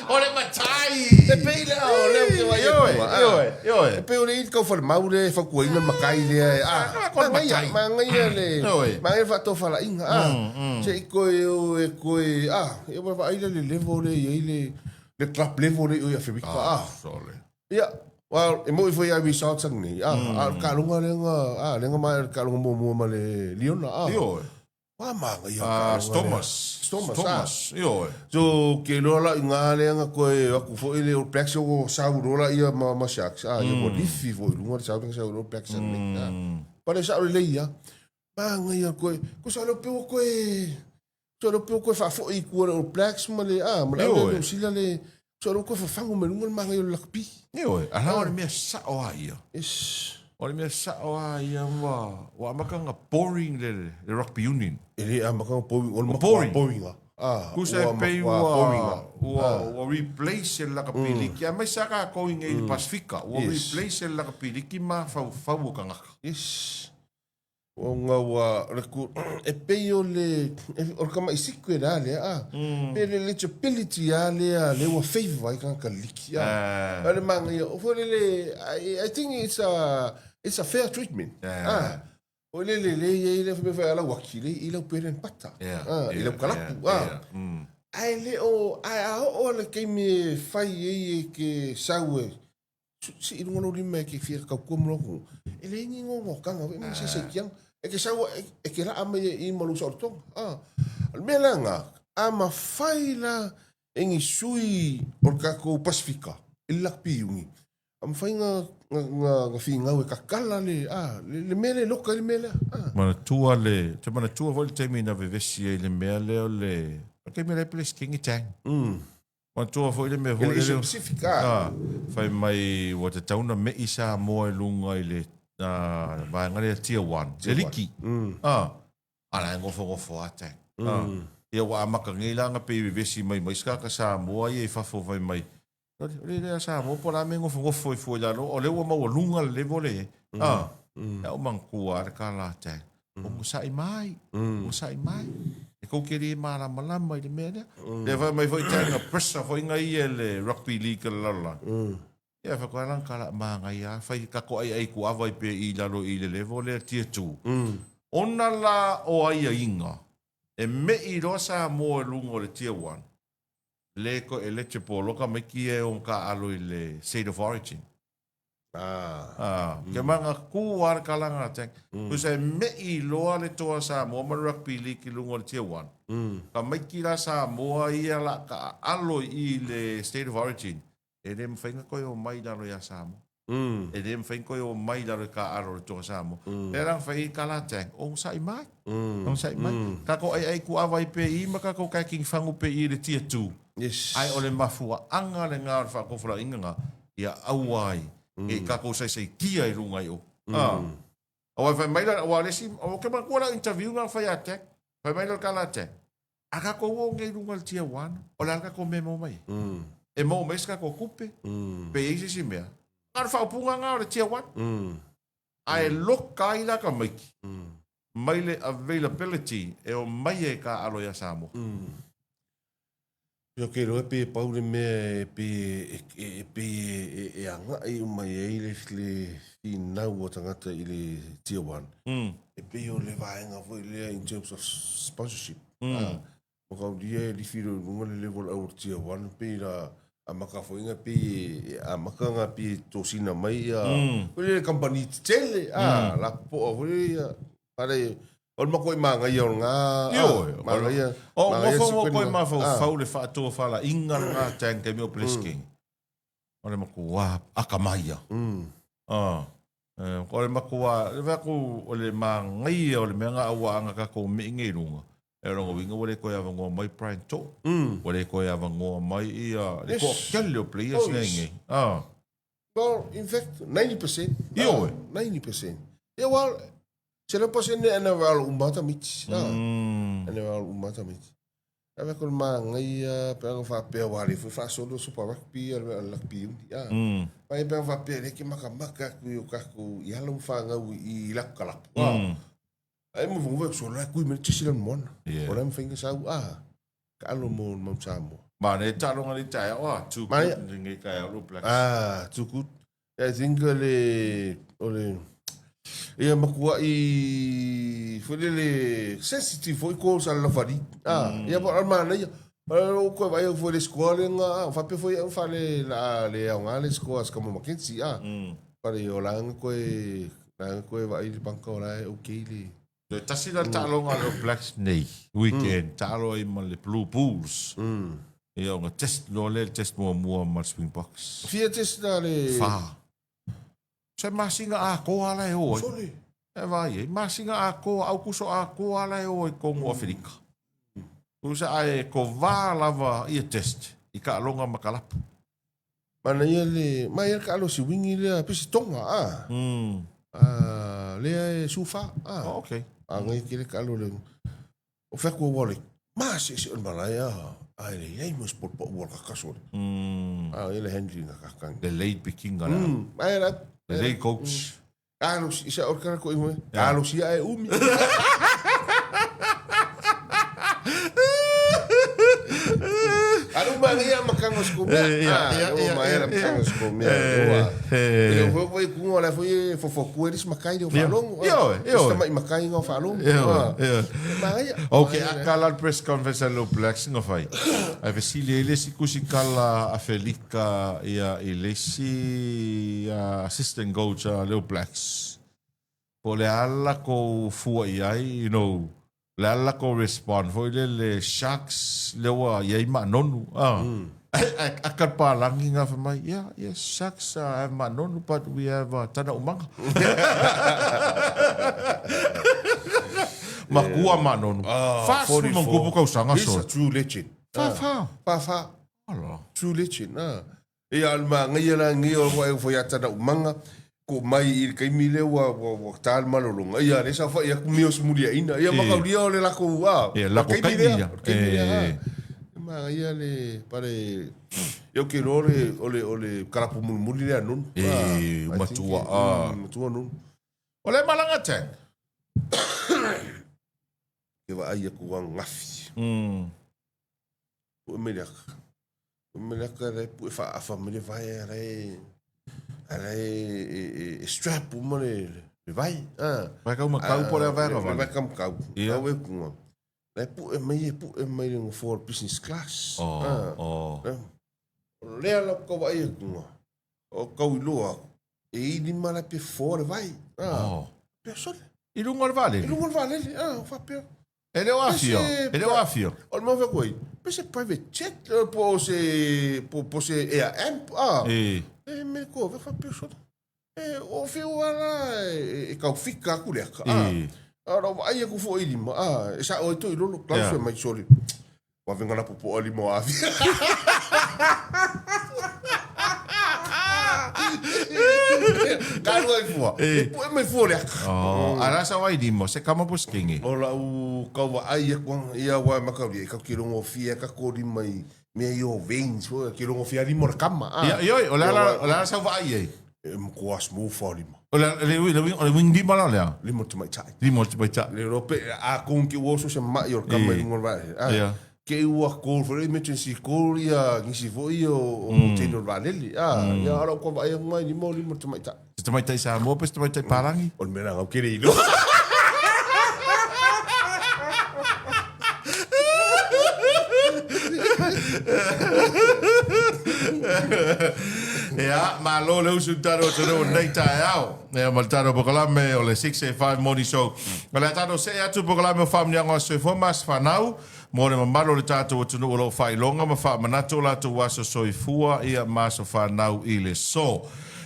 S1: O le matai.
S2: E pei la o lea ou te vaai atu.
S1: Ioe, ioe, ioe.
S2: E pei o le i tau falemau lea e fautuaina le matai lea. Ah, manaia, manaia le, manaia le faatofalaiga. Ah, se i toe o e toe, ah, ia ua vaai lea le level lea e i ai le, le club level lea i o i Aferika. Ah,
S1: sole.
S2: Ia, well, e moi foi ai results ang nei. Ah, a o le taaloga lea na, ah, lea na maea le taaloga muamua ma le Liona. Ah,
S1: Ioe.
S2: Ua manaia
S1: Ah,
S2: taaloga lea.
S1: Stormers.
S2: Stormers, ah.
S1: Stormers, ioe.
S2: So, ke iloa la i ngā lea na toe atu foi le All Blacks o sau loa la ia ma, ma Sharks. Ah, ia ua lifi foi i luga le sau lea na sau le All Blacks ang nei. Ah. Pa le sao lelei ia. Manaia koe. Ko sa leo pe ua koe, sa leo pe ua koe faafoi i tua le All Blacks ma le, ah, ma le au lea New Zealand le, sa leo koe fafagu mai luga le manaia o le lakapi.
S1: Ioe, a la o le mea sao a ia.
S2: Yes.
S1: O le mea sao a ia ua, ua amata ona boring le, le rugby union.
S2: E le amata ona boring, o le
S1: matua
S2: boring. Boring a. Ah,
S1: Kusa e pei
S2: ua,
S1: ua, ua, ua replace e le lakapi liki, aemaise a tatou i nei i le Pasifika, ua replace e le lakapi liki mafaufau o tagata.
S2: Yes. Ona ua, o le ku, e pei o le, o le tamaʻi secret a lea a. Pe le eligibility a lea, lea ua favour ai tagata liki a. O le manaia, o foi lele, I, I think it's a, it's a fair treatment. A. O le lele i ai le mea foi a lau aki, le i lau bread and butter. A, i lau kalapu, a. Ae le o, ae a oo le taimi e fai ai e ke sau e, Sii i luga lou lima e ke fia tautua mo lou atunuu, e leai ni gogotaga foi ma ni saisaikiaga. E ke sau e ke laa mai ai i ma lou saolotoga. A, o le mea la lena, a mafai la e ni sui o le tatou Pasifika i le lakapi iuni, a mafai na, na, na, na finau e tatala le, a, le, le mea lea e loka ai le mea lea. A.
S1: Manatua le, ou te manatua foi le taimi na vevesi ai i le mea lea o le, o le taimi o le Peresetene Tang. Manatua foi le mea foi
S2: lele. Asia Pacific,
S1: ah. Fai mai ua tatau ona me'i Samoa i luga i le vaega lea Tier 1, le liki. Ah, a la e nofonofo lava tang. Ah, ia ua amata nei la ona pei vevesi mai ma isi tagata Samoa ia i fafo fai mai, o le lea Samoa po o le a mea e nofonofo ai fua i lalo, o lea ua maualuga le level lea i ai. Ah, ia ua manatua lava le tala a tang. Onosai mai, onosai mai. E kou te le malamalama i le mea lea. Lea fai mai foi taina pressure foi nga ia le rugby league le lalolagi. Ia fai koe lang kala manaia fai kako ai ai ku ava i pe i lalo i le level lea tier 2. Ona la o aiaiga e me'i loa Samoa i luga o le tier 1, le ko eligible loa tamaiti ia e o taaalo i le state of origin.
S2: Ah.
S1: Kia manga ku a le kalanga a Tank. Tusa e me'i loa le toa Samoa ma le rugby league i luga o le tier 1. Tamaiti la Samoa ia la ka aalo i le state of origin. E le mawhai ona koe o mai lalo ia Samoa. E le mawhai ona koe o mai lalo i ka alo le toa Samoa. Lea la whai i ka la Tank. O sa'i mai. O sa'i mai. Ka ko ai ai ku awa i pe i ma ka ko kai king whangu pe i le tier 2.
S2: Yes.
S1: Ai o le mafuaanga le ngā o le whaakofurainga ngā, ia aua ai, e kākou saisaitia i runga i o. Aua e whai mai la, aua le isi, o ke manatua lau interview ngā whai a Jack, whai mai la ka la Jack, a kākou o ngei runga le tier 1, o le a le kākou mea e maua mai ai. E maua mai se kākou kupe, pe i ai se isi mea. Ngā le whaopunga ngā o le tier 1. A e loka ai la tamaiti, mai le availability e o mai ai ka alo ia Samoa.
S2: Ia ke iloa pe pau le mea e pe e pe e agai uma i ai le finau o tagata i le tier 1. E pei o le vaega foi lea in terms of sponsorship. Mm. Makaulia e lifi loa i luga le level au o le tier 1 pei la amaka foi nga pei e amaka nga pei e tosina mai ia mm. foi le company tetele a mm. la poa foi ia pare o le makoi mangaia o nga
S1: Ioe, mangaia o ngofo mo koe mafaufau le faatofala inga nga tang ke mi o plesking o le makua akamai ia mm. ah O le matua, le vaai atu o le manaia o le mea na aua ana tatou me'i nei i luga, e lona uiga ua le toe avanoa mai Brian To'o, ua le toe avanoa mai ia le toatele o players nei nei. Ah.
S2: Well, in fact, 90%.
S1: Ioe.
S2: 90%. Yeah, well, 100% ana walo uma tamaiti. Ana walo uma tamaiti. Ave ko le manaia pe ana faapea ua le foi faasolo Super Rugby a le Rugby Uni a. Mm. Pai pe ana faapea le ke makamaka atu i o kakou i alo ma whanau i laku kalapu. Mm. Ai mo vongo so la kui me tisi la mona. Yeah. O la mawhainga sau a. Ka alo mo Mount Samoa.
S1: Ma ne taaloga le taeao a, too good lenei taeao le Blacks.
S2: Ah, too good. I think o le, o le, ia matuai foi lele sensitive foi calls a le lafari. Ah, mm. ia pa manaia. O koe vaai au foi le score le nga, ah, faapea foi au fale la le aoga le score a Skamo Mackenzie, ah. Mm. Pare o la nga koe, la nga koe vaai le banka o la e okay le.
S1: Toe tasi la taaloga a le All Blacks nei weekend, mm. taalo ai ma le Blue Bulls. Mm. Ia ona test loa lea, le test muamua ma le Springboks.
S2: Fia test na le...
S1: Whā. Se masina atoa la e o ai.
S2: Sole.
S1: E vai ai, masina atoa, aukuso atoa la e o ai Kongo Aferika. Usa ae ko vā lava ia test i taaloga ma kalapu.
S2: Manaia le, mai le kaalo si wingi lea, pe si tonga, ah.
S1: Mm.
S2: Ah, lea e sufa, ah.
S1: Oh, okay.
S2: Ah, ngai ke le kaalo le. O whaku o wale, ma se se o le malae, ah. Ai le iai mo sport pa ua kakaso.
S1: Mm.
S2: Ah, ele handling a kakang.
S1: Le lei pikinga la.
S2: Mm. Ai la.
S1: Le lei coach.
S2: Alo si isa o kara ko ingoe. Alo si ae umi. Alo ma ia makanga sko mea. Ia ma ia makanga sko mea. Ia foi foi ku ola foi fofo ku eris makai le whalongo.
S1: Ioe, ioe.
S2: Ista mai makai ngā whalongo.
S1: Ioe, ioe.
S2: Ma ia.
S1: Ok, a kala le press conference a le Blacks nga fai. Ai fesili ai le isi kusikala a Felika ia i le isi assistant coach a le All Blacks. Po o le a le lakou fua i ai, you know, le a le lakou respond foi lele Sharks lea ua i ai Ma'a Nonu. Ah. Ai aka le palagi nga fai mai, yeah, yes, Sharks have Ma'a Nonu but we have Tana Umaga. Makua Ma'a Nonu.
S2: Ah,
S1: 40 ma kupu kausaga
S2: He's
S1: sole.
S2: a true legend.
S1: Fa fa.
S2: Fa fa.
S1: Ala.
S2: True legend. Ah. Ia o le magaia la lenei o le foi ia tana umaga ko mai i le taimi lea ua ua ua ta le malologa ia lea sa fai atu mea o se muliaina ia makaulia o le lakou a
S1: Ia, lako
S2: o le taimi
S1: taimi
S2: lea
S1: ia.
S2: o le taimi lea
S1: E.
S2: a magaia le pale ia ou te iloa o le o le o le kalapu mulimuli lea a Nunu
S1: E,
S2: a I think
S1: matua,
S2: e
S1: a.
S2: matua Nunu
S1: O le malaga Jack.
S2: Ke vaai atu ananafi. Pue mai le aka. Pue mai le aka la e pue faaafa mai le vae a la e a la e e strap uma le le vae. Ah.
S1: Vae kaumakau po o le vae
S2: Le vae kaumakau.
S1: Ia.
S2: Au e kuga. La e pue mai e pue mai le nofoa o le business class.
S1: Oh,
S2: Ah.
S1: oh.
S2: O lea la kau vaai atu. O kau iloa aku. E i lima la pe foa le vae. Ah.
S1: Oh.
S2: Pea sole.
S1: I luga o le vaalele?
S2: I luga o le vaalele, ah, o faapea.
S1: E le o afio, e le o afio.
S2: O le mea fai atu ai, pe se private jet, po o se, po, po se Air Amp, ah.
S1: E.
S2: E me ko, ve faapea sole. E, o whiu ala, e, e kau fika aku le aka, ah.
S1: E.
S2: A lau vaai aku foi i lima, ah, e sa'o ai toi lolo, Klaus
S1: Yeah.
S2: fai mai sole. Wavenga na popoa lima o Afia. Ka alu ai fua. E pue mai fua le aka.
S1: Oh, a la sa wai lima, se kama po skingi.
S2: O lau kau vaai aku anga, ia wa makauri, e kau ki rongo fia ka kori mai mea i o veins, foi, ki rongo fia lima o le kama. Ah.
S1: Ia, ioi, o le ala, o le ala sau vaai ai.
S2: E mkoa smooth fua lima.
S1: O le, le, le, le, le wing lima la lea.
S2: Lima o tamaitai.
S1: Lima o tamaitai.
S2: Le iloa pe a kong ke ua oso se ma'i o le kama i luga o le vaalele. A,
S1: Ia.
S2: ke ua call foi emergency call ia nisi foi o o tele o le vaalele. A, ia a lau kua vaai atu mai lima o lima o le tamaitai.
S1: Se tamaitai Samoa pe se tamaitai Palangi?
S2: O le mea la ngau ke le iloa.
S1: Ia, malo le usu i le tatou atunuu i lenei taeao. Ia, ma le tatou polokalame o le 6:05 Morning Show. O le a tatou see atu i le polokalame o Faamanuiaga o Aso Soifua ma Aso Fanau mo le mamalu o le tatou atunuu o lo o faailoga ma faamanatu o latou aso soifua ia ma aso fanau i le so.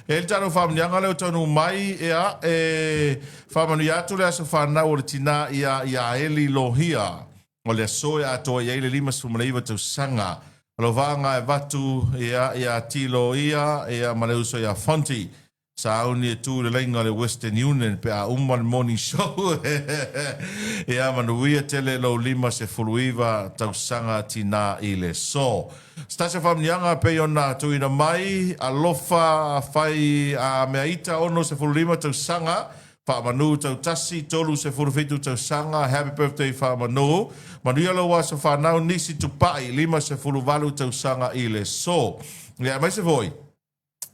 S1: E i ai le tatou faamanuiaga lea ua taunuu mai, ia, e faamanuia atu le aso fanau o le tina ia Iaeli Lohia. O le aso e atoa i ai le 59 tausaga. O lau vaga e avatu ia ia Tilo ia ia ma le uso ia Fonti. Sauni e tu i le laina o le Western Union pe a uma le morning show. Ia manuia tele lou 59 tausaga tina i le so. Se tasi o faamanuiaga e pei ona tuuina mai, alofa fai a Meaita 65 tausaga Faamanu tautasi, 37 tausaga, Happy birthday Faamanu. Manuia lou aso fanau Nisi Tupai, 58 tausaga i le so. Ia aemaise foi,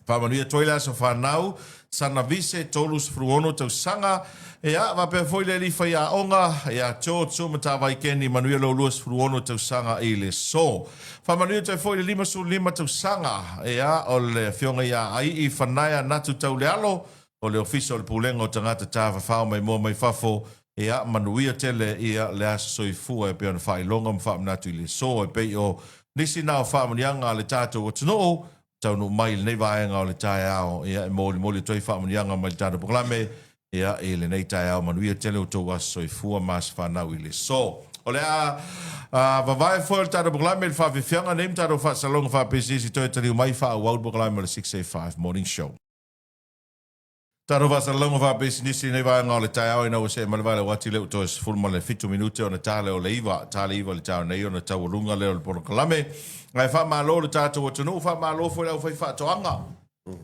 S1: faamanuia atu ai le aso fanau Sana Vise, 36 tausaga. Ia, faapea foi le alii faiaoga ia George Sumatavai Kenny, manuia lou 26 tausaga i le so. Faamanuia atu ai foi le 55 tausaga, ia, o le afioga ia Aii Fanaea Natu Taulealo, o le Ofisa o le Pulega o Tagata Tafafao Maimoa Mai Fafo, ia manuia tele ia le aso soifua e pei ona faailoga ma faamanatu i le aso e pei o nisi na o faamanuiaga a le tatou atunuu taunuu mai i lenei vaega o le taeao ia e molimoli atu ai faamanuiaga mai le tatou polokalame ia i lenei taeao manuia tele outou aso soifua ma aso fanau i le aso. O le a vavae foi o le tatou polokalame i le faafiafiaga nei ma tatou faasaloga faapisinisi toe taliu mai faaauau le polokalame o le 6:05 Morning Show. Tatou faasalalauga faapisinisi i lenei vaega o le taeao ina ua see mai le vale uati lea ua toe 17 minute ona ta lea o le 9, ta le 9 i le taeao nei ona taualuga lea o le polokalame. Ae faamalo i le tatou atunuu, faamalo foi i le aufaifaatoaga.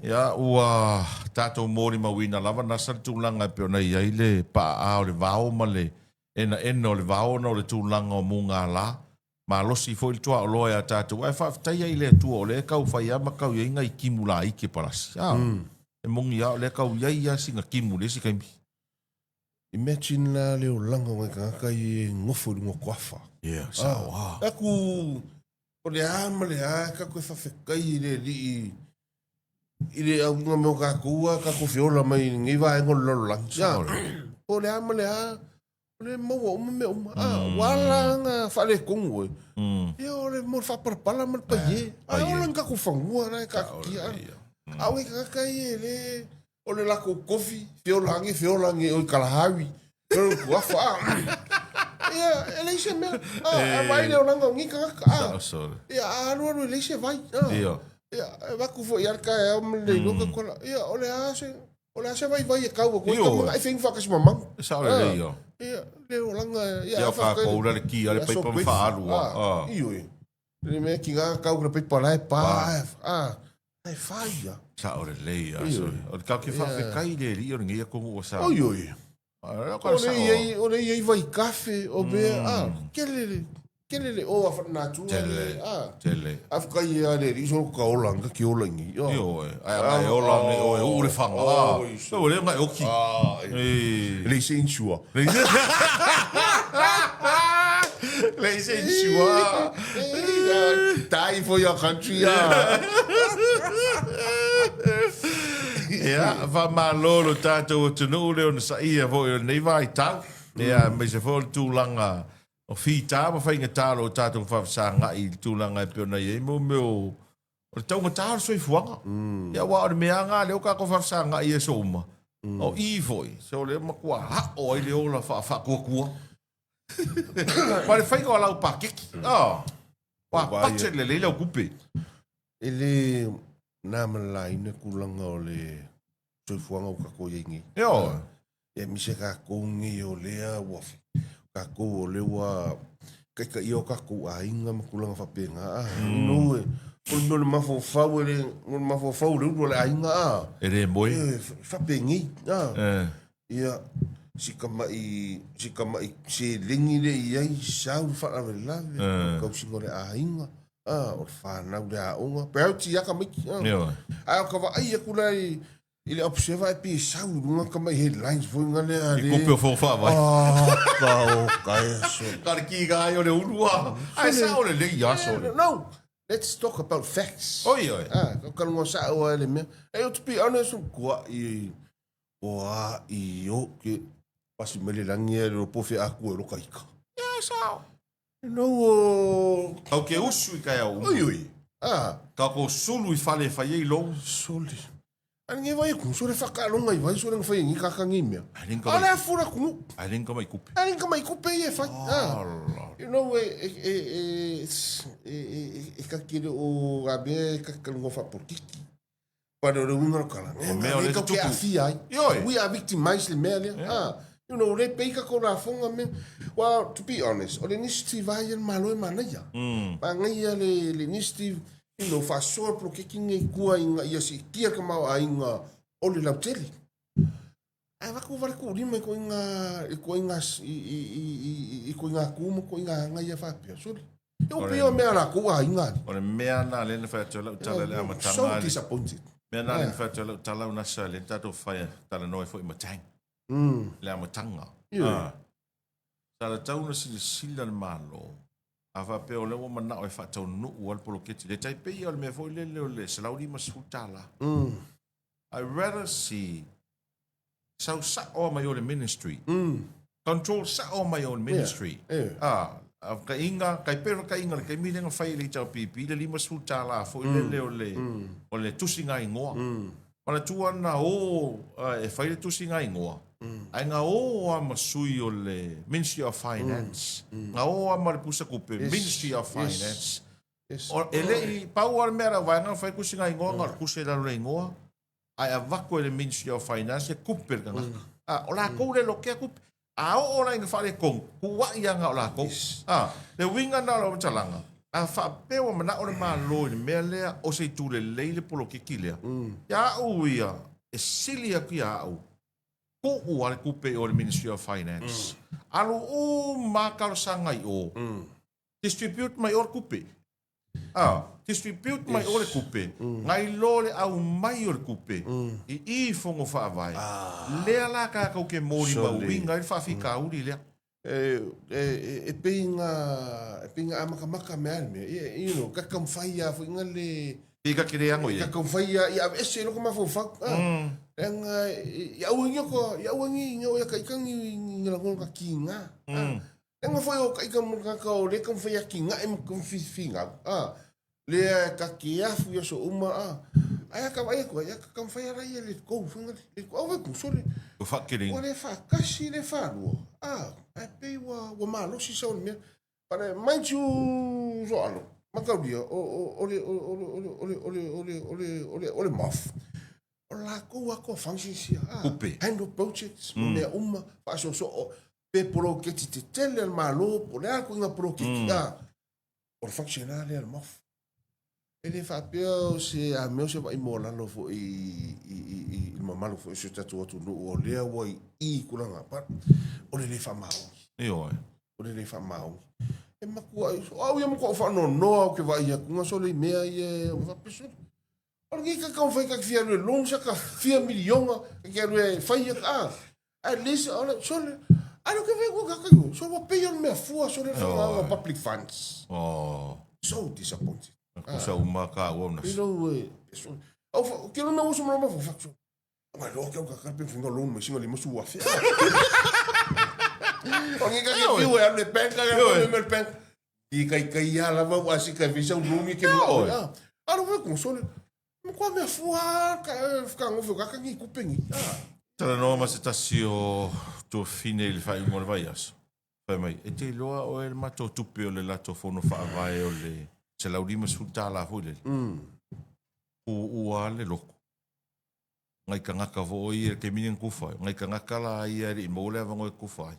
S1: Ia, ua tatou molimauina lava nasa le tulaga e pei ona i ai le paa o le vao ma le enaena o le vao ona o le tulaga o mugala. Malosi foi le tuaoloa ia tatou, ae faafetai ai i le Atua o lea e tau fai lava ma tau i ai nai timu laiti e palasi. A, e moni lava o lea e tau i ai lava sina timu i le isi taimi.
S2: Imagine la le olaga o nai tagata ia e nofo i luga o toafa.
S1: Yeah, sao a.
S2: Ah, aku o le a ma le a tatou e faafetai i le Alii i le auga mai o tatou a tatou feola mai i lenei vaega o le lalolagi.
S1: Sao.
S2: Po o le a ma le a O le maua uma mea uma. Ah, ua ala na faaletonu oe. Ia o le mo le faapalapala ma le paie. A ola ni tatou fanua la e taatitia. A o nai tagata ia e le o le latou tofi, feola ane, feola ane i Kalahari, feola i Tuafa. Ah. Ia, e leai se mea. Ah, a vaai le olaga o nei tagata. Ah. Ia, a alualu e leai se vai. Ah. Ia, e avatu foi lava le taeao ma le iloa tatou Ia, o le a se O le a se vaivai e kau atu ai tama na e whengu whakasi ma mau.
S1: E sao lelei ia.
S2: Ia, le olaga.
S1: Ia, o kākou la le ki a le paipa ma whaalua.
S2: Io e. Le mea ki ngā kau le paipa la e pā. A, e whai ia.
S1: Sao lelei ia. O le kau ke whawhekai le ri o le ngia kongu o sa.
S2: Oi oi. O le iai vai kafe, o mea, a, kele le, kele le o a whanatua.
S1: Tele, tele.
S2: A whakai e a le ri, so ka ola, nga ki ola ngi.
S1: Io e, ai a e ola ngi o e uu le whanga. O le ngai oki.
S2: Le se insua.
S1: Le se insua.
S2: Die for your country.
S1: Ia, faamalo lo tatou atunuu le onosaia foi o lenei vaitau. Ia, aemaise foi o le tulaga o fita ma faigata o lo tatou faafesagai i le tulaga e pei ona i ai mo mea o le taugata o le soifuaga. Ia, aua o le mea lava lena lea ua tatou faafesagai i aso uma, o i foi, so o lea matua hao ai le ola faafaatuatua. Ma le faiga o lau pakeki. Ah, ua budget lelei lau tupe.
S2: E le na ma le laina tulaga o le soifuaga ua tatou i ai nei.
S1: Ioe.
S2: Ia aemaise tatou nei o lea ua tatou o lea ua taitaia o tatou aiga ma tulaga faapena. Ah, you know, e, o le mea o le mafaufau e le, o le mafaufau o le ulu o le aiga ah.
S1: E le moe.
S2: E, faapenei. Ah.
S1: Eh.
S2: Ia, si tama'i, si tama'i seleni lea i ai, sau le faalavelave, o le tausiga o le aiga, a, o le fanau i le aoga, priority lava tamaiti. A.
S1: Ioe.
S2: Ae o ka vaai atu la i, i le observer ae pei e sau i luga tama'i headlines foi na lea
S1: I kope o Fofoga Faavae.
S2: Ah, ka o ka e sole.
S1: Ka le ki ka ai o le ulu a. Ae sao lelei a sole.
S2: No. Let's talk about facts.
S1: Oi, oi.
S2: Ah, ka kalunga sa o le mea. E o to be honest, kua i o a i o ke pasi mai le langi e lo pofi a ku e lo kaika.
S1: Yeah, sao.
S2: No o
S1: Kau ke usu i kai au.
S2: Oi oi. Ah,
S1: Ka ko sulu i fale fai ei lou.
S2: soli. Ani nge vai ku sole whakalonga i vai sole ngawhai ngi kaka ngi mea.
S1: Ai ringa
S2: Ale
S1: mai,
S2: a fura ku.
S1: ai ringa mai kupe.
S2: Ani ka mai kupe i e whai. Ah.
S1: Ala.
S2: You know, e, e, e, e, e, e, e ka kere o a mea e ka kalunga whapotiki. But o le winga o kala.
S1: O mea o le
S2: tupu. Ke awhia ai.
S1: Ioi.
S2: We are victimized le mea lea. Ah. You know, le peika ko la fonga me. Well, to be honest, o le initiative ai el malo e manaia. Manaia le, le initiative, you know, whasoa polokeki ngai kua inga ia si kia ka mau ainga o le lautele. Ai vaku vale ku lima i ko inga i ko inga i i i i i ko inga ku mo ko inga anga ia whapea. Sorry. E o pio mea la ku a inga.
S1: O le mea na le na whai atu lau tala le amatanga.
S2: So disappointed.
S1: Mea na le na whai atu lau tala una sa le tatou whai tala noe foi matang. Le amatanga.
S2: Yeah.
S1: Sa la tau na silasila le Malo, a faapea o lea ua manao e faataunuu lava le poloketi lea, tai pei o le mea foi lele o le $150. I rather see sau sao lava mai o le ministry. Control sao mai o le ministry.
S2: Yeah.
S1: Ah, a whakainga, kai pera whakainga le taimi lea na whai e le HRPP, le $50 foi lele o le, o le tusinga ingoa. Manatua na o e whai le tusinga ingoa, ai ngā o a ma sui o le Ministry of Finance, ngā o a ma le pusa kupe, Ministry of Finance.
S2: Yes.
S1: O, e le i, pau a le mea la waenga, whai kusinga ingoa, ngā kuse lalo le ingoa, ai avako e le Ministry of Finance le kupe le tagata. Ah, o lakou le lokea kupe. A oo la ina faaletonu, kuai aga o lakou. Ah, le uiga na o lau faamatalaga, a faapea ua manao le Malo i le mea lea o se itu lelei le polokiki lea, ia au ia, e sili atu ia au, tuu a le kupe i o le Ministry of Finance. Alu uma talosaga i o, distribute mai o le kupe. Ah, distribute mai o le kupe, ngai lo le aumai o le kupe i i fono faavae. Lea la tatou ke molimauina ai le faafitauli lea.
S2: E, e, e pei nga, e pei nga amakamaka mea le mea. You know, ka kamwhai a foi nga le...
S1: I ka kere ango
S2: ia. Ka kamwhai a, i ave ese loko mawhauwhau. Ah. Nga, i auangi o i auangi i ngau ia kaikangi i nga langola ka ki ngā. Lenga foi o kaika mo kaka o le kam whai aki ngae mo kam whiwhi ngau. Ah. Lea ka ke afu ia so uma a. Ai a ka vai aku ai ka kam whai ara ia let go whanga let go au ku sole.
S1: O whakere.
S2: O le whakasi le whalua. Ah, ai pe wa wa malosi sa o le mea. But mind you so alo. Makaulia o o o le o o o le o le o le o le o le o le o le moth. O lakou a ko functions ia. Ah,
S1: Kupe.
S2: Handle projects, mm. mea uma, faasoosoo, pe poloketi tetele a le Malo, po o le a koiga poloketi, mm. ah, o le function lava lea a le MOF. E le faapea o se a mea o se vaai maualalo foi i, i, i, i le mamalu foi o si o tatou atunuu o lea ua i i tulaga, but o le le faamaoni.
S1: Ioe.
S2: O le le faamaoni. E matua, o au ia matua o faanoanoa au ke vaai atu, nga sole i mea ia, o faapea O le ka kau fai ka fia alu e long sa ka fia miliona ka ke alu e fai a at least o le sole alu ke fai ka ka so wa pay on mea fua sole fa uh, public funds.
S1: Oh.
S2: So disappointed.
S1: Ko sa uma ka ua
S2: na. You know, so au fa ke lo na uso mo ma fa so. Ngai lo ke ka ka pe finga loan mai singa lima su afe. O ngi ka ke fiu e alu e bank ka ke me bank. I kai kai ia lava ua si kai visa ulumi ke mo. Alo ve konsole. Mo kwa mea fua ka ka ngofe ka ka ngi kupengi.
S1: Talanoa ma se tasi o tuafine i le faaiuga o le vaiaso. Fai mai, e te iloa oe le matou tupe o le latou fono faavae o le $150 foi lele. Puua le loku. Ngai tagata foi ia i le taimi nei na kufa ai. Ngai tagata la ia e le i maua le avanoa e kufa ai.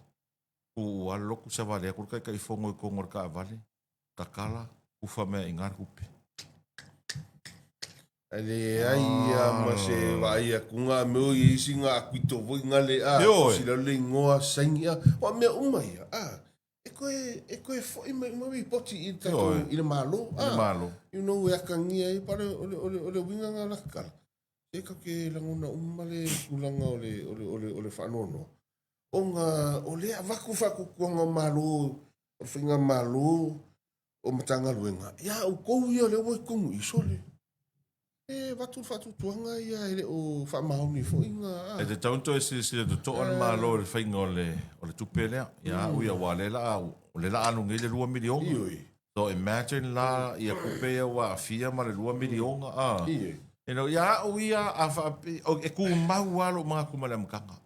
S1: Ua loku savali atu le taitaifono i totonu o le taavale, tatala, kufa mea i ina le tupe.
S2: E leai a ma se vaai atu nga mea o i isi nga akuito foi nga le a
S1: Ioe.
S2: sila le ingoa saini a o mea uma ia a e koe e koe foi mai uma ripoti i tatou
S1: Ioe.
S2: i le Malo
S1: I le
S2: a
S1: Malo.
S2: you know e akangia ai pale o le o le o le uiga nga lakala e ka ke lagona uma le tulaga o le o le o le o le faanoanoa Ona o lea avatu faakukuaga o Malo, o le faigamalo. o Matagaluega, ia outou ia o lea ua i totonu i i, sole. E avatu le faatuatuaga ia e le o faamaoni foi
S1: na. E tatau ona toe silasila totoa le Malo i le faiga o le o le tupe lea. Ia au ia aua o lea la o lea la alu nei le $2 miliona. Ioe. So imagine la ia tupe ia ua aafia ma le $2 miliona a. Ioe. You know, ia au ia a faape, e tumau lava lou manatu mai le amataga.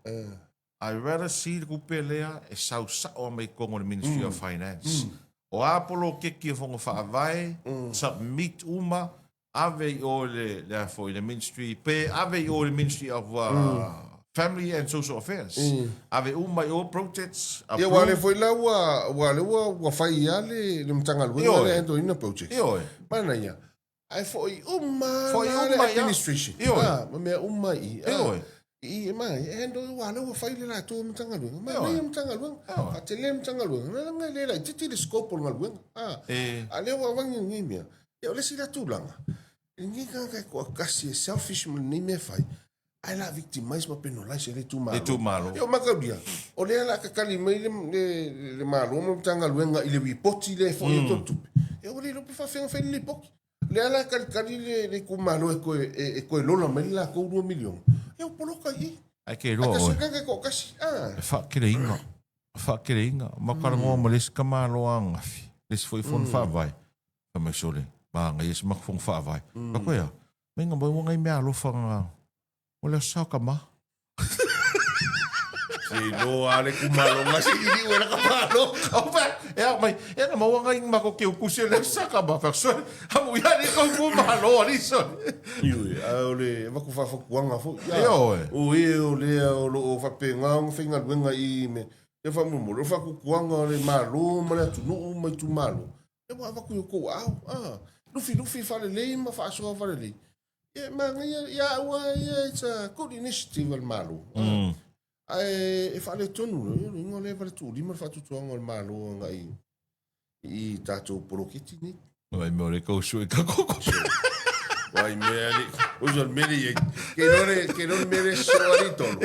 S1: I rather see le tupe lea e sau sao mai totonu o le Ministry of Finance. O a poloketi o Fono Faavae, submit uma, ave i o i le, le a foi, le Ministry, pe ave i o i le Ministry of Family and Social Affairs. Ave uma i o projects,
S2: Ia, aua o lea foi la ua, aua o lea ua, ua fai lava le, le Matagaluega lea e handle ina projects.
S1: Ioe.
S2: Manaia. Ae foi uma foi uma le administration.
S1: Ioe. Ah,
S2: ma mea uma i.
S1: Ah, Ioe.
S2: I ma e handle ua le ua fai le latou Matagaluega. Ma le Matagaluega. Faatele Matagaluega. Na langa le laitiiti le scope o le galuega. Ah.
S1: E.
S2: A lea ua avangi lenei mea. Ia o le isi la tulaga. Lenei tagata e toatasi e selfish ma lenei mea e fai. Ae la victimize ma penalize e le itumalo.
S1: Le itumalo.
S2: Ia o mataulia, o lea la kakali mai le, le, le Malo ma Matagaluega i le ripoti lea e foi atu o le tupe. Ia ua le iloa pe faafefea ona fai le lipoti. O lea la kalikali le, le itumalo e toe, e, e toe lola mai le latou 2 miliona. Ia ua poloka i i.
S1: Ae ke iloa
S2: oe. Ae tasi toatasi.
S1: Ah. E faakeleina. Faakeleina. Ma talanoa ma le isi tamaloa ananafi. Le isi foi fono faavae. Fai mai sole, manaia si matou fono faavae. Fai atu e a? Meinga mai ua nai mea alofa na o le aso sao tama.
S2: Se iloa le itumalo ga se iliu e la ka malo.
S1: Au fa e a mai e na maua ngai ma ko ke ukusi o le aso sao tama. Fa sole hamu ia ni ko ku malo ali sole.
S2: Ioe, a o le avatu faafatuaga foi.
S1: Ioe.
S2: O e o lea o lo o faapena ona faigaluega i me e faamolemole, o le faatuatuaga o le Malo ma le atunuu ma itumalo, E ua avatu i o tou aao, a, lufilufi faalelei ma faasoa faalelei. Ia, e manaia, ia au lava ia, it's a good initiative a le Malo. Mm. Ae e faaletonu, o le uiga o lea e valetuulima le faatuatuaga o le Malo agai i tatou poloketi nei.
S1: Ai mea o le kau sui ka koko.
S2: Ai mea le, o le mea le iai. Ke iloa le, ke iloa le mea le soo ali tolo.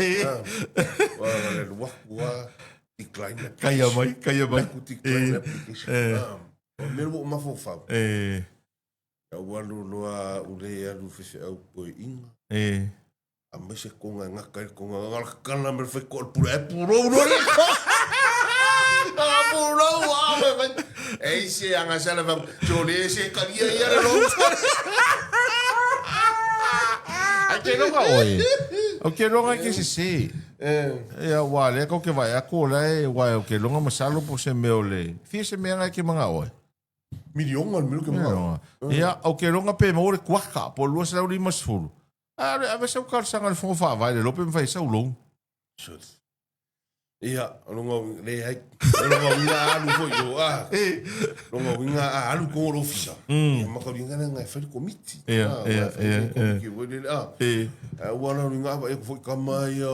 S2: Ua le luaku a. Decline application.
S1: Kaia mai, kaia mai.
S2: Aku decline application. O le mea ua ou mafaufau. Au alu loa u le alu faifeau toeaina. Aumai se konga e gata ai le konga. Galakala ma le faitoa o le pule. Ae pulou loa le Pulou a mai. Ei se anga sala va. Jole se kalia ia le lotu.
S1: Ai ke loga oe. O ke loga ke sese. Ia, aua o lea kou ke vaai atu o la e, aua ou te iloga masalo po o se mea o le, fia se mea na e te manao ai?
S2: Miliona le mea ou te
S1: manao. Ia, ou te iloga pe maua le kuaka po o le 250. A o le ave sau talosaga i le Fono Faavae le iloa pe mafai ai sau loan.
S2: Ia, o lona uiga, leai. O lona uiga a alu foi i o, a. Lona uiga a alu i totonu o le ofisa, ia matauliga lea e fai le komiti.
S1: Ia, ia, ia,
S2: ia. A, ae ua lona uiga a vaai atu foi tama ia,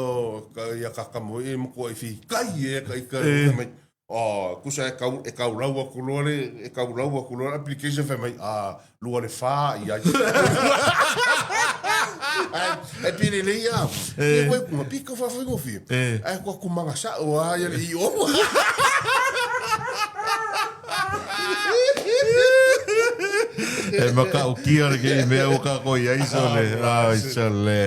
S2: ia ka tama foi ia e matuai fikai e ka ika fai mai, a, tusa e tau, e taulau atu loa le, e taulau atu loa le application fai mai, a, lua le fa i ai. Ae, e pei lelei lava. E koe kuma, pei kau faafaigofie. Ae kua kumaga sao lava ia le io.
S1: E matautia lenei mea ua tatou i ai sole. Ai sole.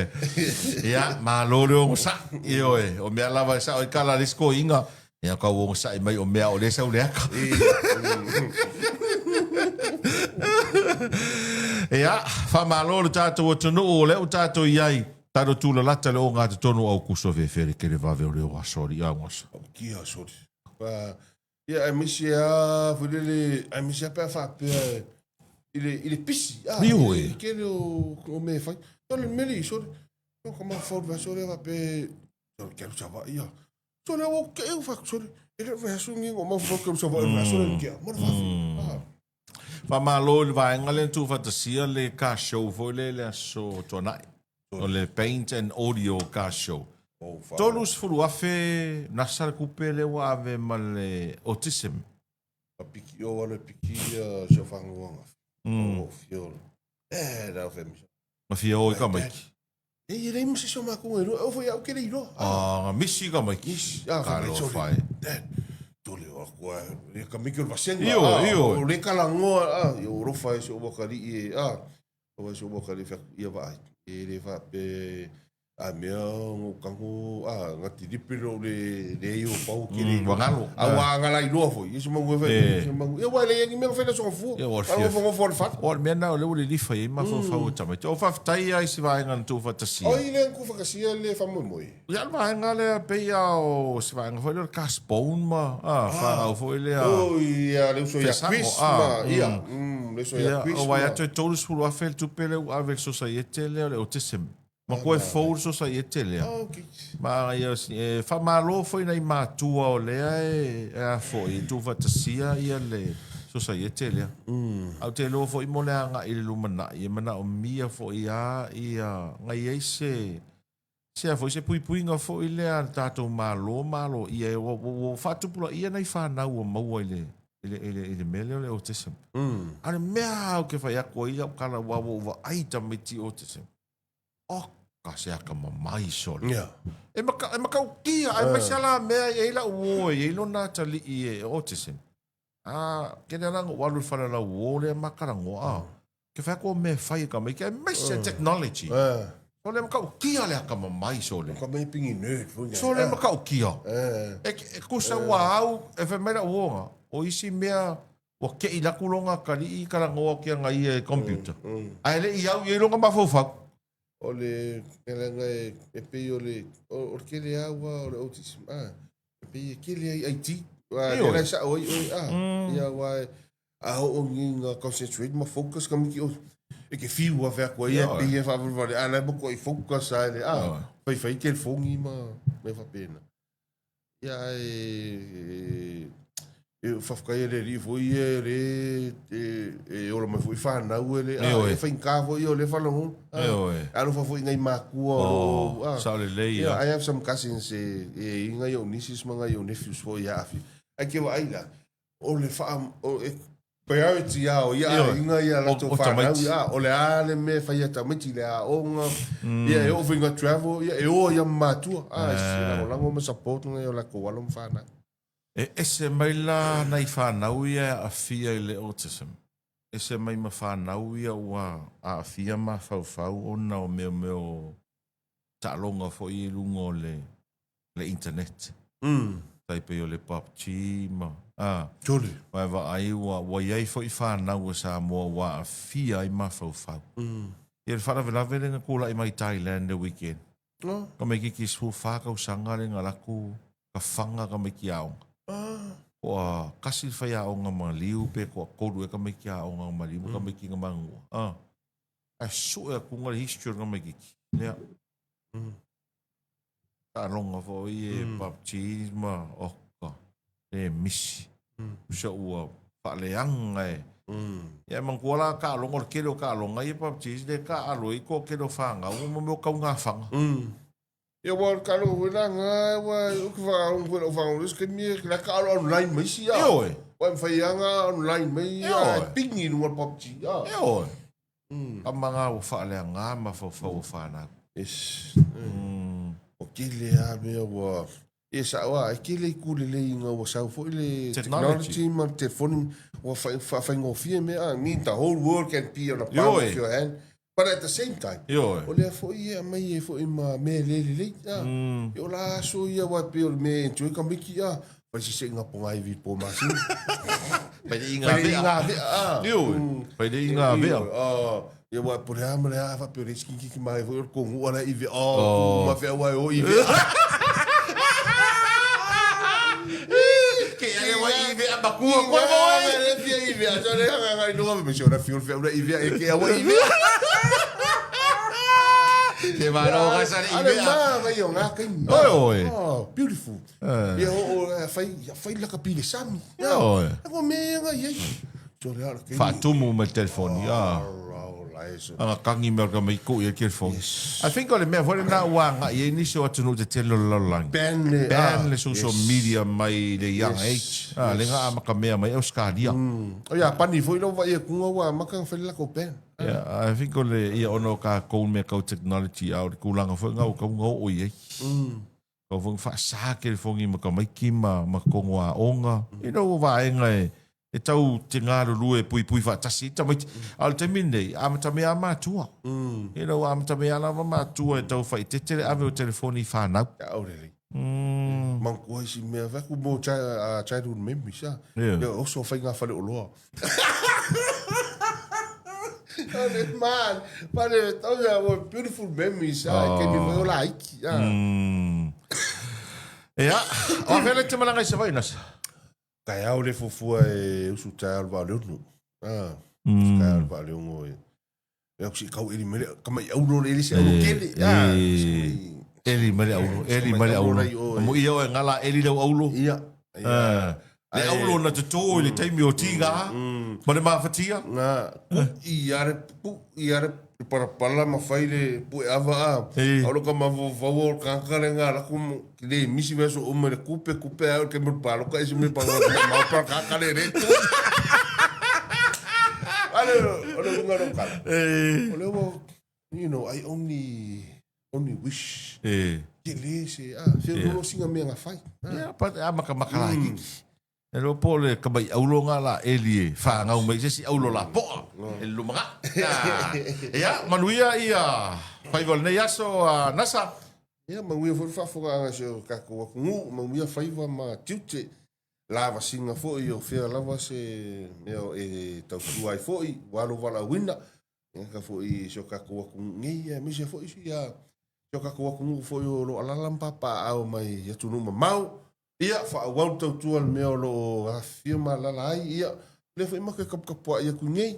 S1: Ia, malo le onosai. Ioe, o mea lava e sao ai tala a le isi toeaina, Ia kau onosai mai o mea o lea sau le aka. Ia, faamalo le tatou atunuu o lea ua tatou i ai, tatou tulalata le ogatotonu o Aukuso fefe le tele vave o le o aso alii a aso.
S2: Kia sori. Ia aemaise lava foi lele, aemaise lava pe a faapea i le, i le pisi.
S1: Ah, Ioe.
S2: I le tele o, o mea e fai. O le mea lea, sori. O ka mafaufau i le vaiaso lea faapea, sori, ke alu Savaii ia. Sole ua ou tei fai atu sole e le o le vaiaso lenei na ou mafaufau ou te alu Savaii i le vaiaso lea na tea ma le faafi. Ah.
S1: Faamalo i le vaega lea na tuufaatasia le car show foi lea i le aso Tuanai. O le Paint and Audio Car Show. 30,000 nasa le tupe lea ua ave ma le autism.
S2: A piki o alu e piki ia si au fanau angafi. O fia o. Eh, la o femisa.
S1: Na fia o i tamaiti.
S2: E leai ma se isi o matou na iloa, e oo foi ia au ou te le iloa.
S1: Ah, na misi tamaiti.
S2: Misi. Ah, fai mai,
S1: Talofa e.
S2: Dad, Tole o aku a le ka miki o le vasenga.
S1: Ioe,
S2: ah,
S1: ioe.
S2: O le kalagoa, ah, i o alofa e si ou atalii e, ah, alofa e si ou atalii fai atu, ia vaai, e le faapea a mea o tago, ah, gatilipi lou le leai o pau kele.
S1: Ua galo.
S2: A ua gala iloa foi, ia se manu e fai,
S1: Eh.
S2: se manu. Ia ua e leai ni mea na fai le aso gafua.
S1: Ia, ua
S2: A
S1: fia-
S2: nofonofo o le fale.
S1: O le mea lena o lea ua lilifa i ai mafaufau o tamaiti. O faafetai lava i se vaega na tuufaatasia.
S2: Oi lea na tuufaatasia le faamoemoe.
S1: Ia o le vaega lea pei lava o se vaega foi lea o le Casbone ma fanau foi lea.
S2: Oh, ia le uso ia
S1: Fesago,
S2: Chris
S1: ah,
S2: ma, ia, le uso ia
S1: Ia,
S2: Chris
S1: o vaai
S2: ma.
S1: atu e $30,000 le tupe lea ua ave i le sosaiete lea o le autism. Matua e fou le sosaiete lea.
S2: Ah, okay.
S1: Ma ia, e faamalo foi nai matua o lea e, e a foi, e tuufaatasia ia le sosaiete lea. Ae ou te iloa foi mo le agai i le lumanai, e manaomia foi lava ia, na i ai se, se a foi, se puipuiga foi lea a le tatou Malo ma aloaia e, ua, ua, ua faatupulaia nai fanau ua maua i le, i le, i le, i le mea lea o le autism. A o le mea lava ou te fai atu ai lau tala, aua ua ou vaai i tamaiti autism, oka se akamamai sole.
S2: Yeah.
S1: E, maka, e matautia, aemaise lava la mea e i ai lau uo e i ai lona atalii e autism. A, kele ala na ou alu i le fale o lau uo lea ma talanoa, a, ke fai atu o mea e fai e tamaiti, aemaise le technology. Sole e matautia le akamamai sole.
S2: Ka mea pingi nerd foi.
S1: Sole e matautia. E, e kusa ua au, e fai mai lau uo na, o isi mea ua ke'i atu lona atalii talanoa atu ia ia i computer. Ae le i au i ai lona mafaufau.
S2: O le mea leaga e, e pei o le, o, o le kele lava ua o le autism, a, e pei e kele ai IT, a,
S1: Ioe.
S2: lea la e sa'o ai oe, a, ia aua e, a oo ni na concentrate ma focus ka miki o, e ke fiu a fai atu ai, e
S1: Ioe.
S2: pei e faavalevale, a la e matuai focus a le, a,
S1: Ioe.
S2: faifai telefoni ma mea faapena. Ia ae e faafetai e le alii foi ia le e ola mai foi fanau e le
S1: Ioe.
S2: e faigata foi ia o lea faalogologo.
S1: Ioe.
S2: Alofa foi i nai matua o lo o
S1: Oh, sao lelei
S2: Yeah,
S1: ia.
S2: I have some cousins e e i ngai ou nieces ma ngai ou nephews foi e aafia. Ae ke vaai la, o le faa, o, e, priority a o ia
S1: Ioe.
S2: aiga ia latou
S1: O- o
S2: fanau
S1: tamaiti.
S2: ia, o le a le mea e fai ia tamaiti le aoga, ia e oo foi ina travel, ia e o ia ma matua. Ah, e lagolago ma support ngai o latou alo ma fanau.
S1: E ese mai la nai fanau ia e aafia i le autism. Ese mai ma fanau ia ua aafia mafaufau ona o mea mea o taaloga foi i luga o le le internet.
S2: Mm.
S1: Tai pei o le PUBG ma a
S2: Tole.
S1: Vae vaai ua ua i ai foi fanau a Samoa ua aafia ai mafaufau. Ia le faalavelave lea na tulai mai Thailand le weekend.
S2: Oh.
S1: Ka mai kiki 14 tausaga le na laku ka fanga ka mai ki aoga.
S2: Ah.
S1: Koa kasi le faiaoga ma liu pe koa kolu e ka mai ki aoga ma liu ma ka mai ki nga mangua. Ah. Ae sue atu nga le history o le tamaititi. Lea. Taaloga foi e PUBG ma oka le misi. Usa ua faaleaga e. Ia e manatua la taaloga o le tele o taaloga ia PUBG le taaalo ai toatele o fanau ma mea o taugafaga.
S2: Ia aua o le taaloga foi la na ua ou te faalogo foi i lau fagalogo i le isi taimi e la taaalo online ma isi a.
S1: Ioe.
S2: Ua e mafai lava ona online mai
S1: Ioe.
S2: a e pingi i luga o le PUBG a.
S1: Ioe. Tama na ua faaleaga mafaufau o fanau.
S2: Yes. O tele lava mea ua... Ia sao lava, e tele itu lelei ina ua sau foi le
S1: Technology.
S2: technology ma le telefoni ua faafaigofie mea. I mean the whole world can be on the palm of
S1: Ioe.
S2: your hand. But at the same time,
S1: Ioe.
S2: o lea foi e aumai ai foi ma mea le lelei. E o la aso ia aua e pei o le mea e enjoy ka miki a. Fai se seiga ponga ivi po masina.
S1: Fai le inga
S2: Fai le
S1: vea.
S2: inga vea. Ah.
S1: Ioe. Fai le inga vea.
S2: Ah, ia wa po le a ma le a fa pe le skin ki mai foi o kongu ala ivi. Oh, ma fea wa o ivi.
S1: Ke ia wa ivi a makua koe mo
S2: e. Le fia ivi a so le nga nga ino me se ora fiul fea ora ivi e ke a wa ivi.
S1: Te malo ga sa le
S2: Ale
S1: ivi.
S2: ma vai o nga kai.
S1: Oi, oi.
S2: Oh, beautiful. Ia o fai ia fai la ka pile sami.
S1: Ioe.
S2: Ko me nga ia. So le ala ke.
S1: Faatumu ma le telefoni. Ah. Aga kangi mea o le tamaiti i le telefoni. I think o le mea foi lena ua agai ai nisi o atunuu tetele o le lalolagi.
S2: Ban le
S1: Ban le social media mai le young age. Ah, le nga amata mea mai Australia.
S2: O Iapani foi lau vaai atu ua amata ona fai le latou ban.
S1: Yeah, I think o le ia ona o tatou mea tau technology a o le tulaga foi lena ua tatau ona oo i ai. Kau foi faasa telefoni ma tamaiti ma ma totonu o aoga. You know, o vaega e e tau te galulue e puipui faatasi ai tamaiti. A o le taimi lenei, amata mai lava matua. You know, amata mai lava lava matua e tau faaeteete le ave o telefoni i fanau.
S2: Ao lelei. Manatua isi mea, fai atu mo childhood memories a.
S1: Yeah.
S2: Ia oso faiga faleoloa. O le man, pale tau ia mo beautiful memories a, oh. Kei me foi o laiki a.
S1: Ia, o afea le te malaga i Savaii nasa?
S2: Taeao le fuafua e usu taeao le vaa o le ono. Ah, mm. Taeao le vaa o le ono e. E ku si kau eli mele ka mai aulo le eli se aulo kele. Ah,
S1: eli mele aulo, eli mele aulo. Mo ia o e ngala eli lau aulo.
S2: Ia.
S1: Ia. Le aulo na toto i le taimi o tiga ma le mafatia.
S2: Na, ku i are pu i are parapala ma fai le pue ava a.
S1: E.
S2: Au ka mafaufau o le kanaka le nga laku mo le misi vaiaso uma le kupe kupe ai o le kemuru paloka isi me panga mau pa kaka le re tu. Ale o le unga lo kala.
S1: E.
S2: O le ua, you know, I only only wish.
S1: E.
S2: Ke le se a fe lo singa me nga fai.
S1: Ia, pa a maka maka la kiki. E loa po o le tamai aulo nga la eli e fagau mai se isi aulo lapoa e le lumanai. Ia, manuia ia faiva o lenei aso a Nasa.
S2: Ia, manuia foi le faafofogaaga a si o tatou atunuu, manuia faiva ma tiute, lavasiga foi o fea lava se mea e tautua ai foi, ua lou valaauina, e gata foi i si o tatou atunuu nei, aemaise foi si o tatou atunuu foi o lo o alaala ma papaaao mai atunuu mamao. Ia, faaauau le tautua i le mea o lo o afifio ma alaala ai, ia, o lea foi matou te taputapuai atu nei.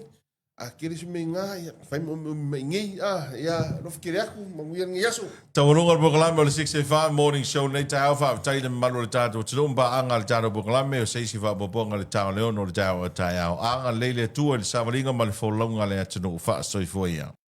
S2: A tele se mea i ina, ia, fai ma omiomi mai i inei, a, ia, alofa tele atu, manuia lenei aso.
S1: Taualuga le polokalame o le 6FM Morning Show lenei taeao, faafetai i le mamalu o le tatou atunuu ma paaga a le tatou polokalame o se isi faaopoopoga i le taoleono o le taeao. Agalelei le Atua i le savaliga ma le folauga a le atunuu. Faasoifua ia.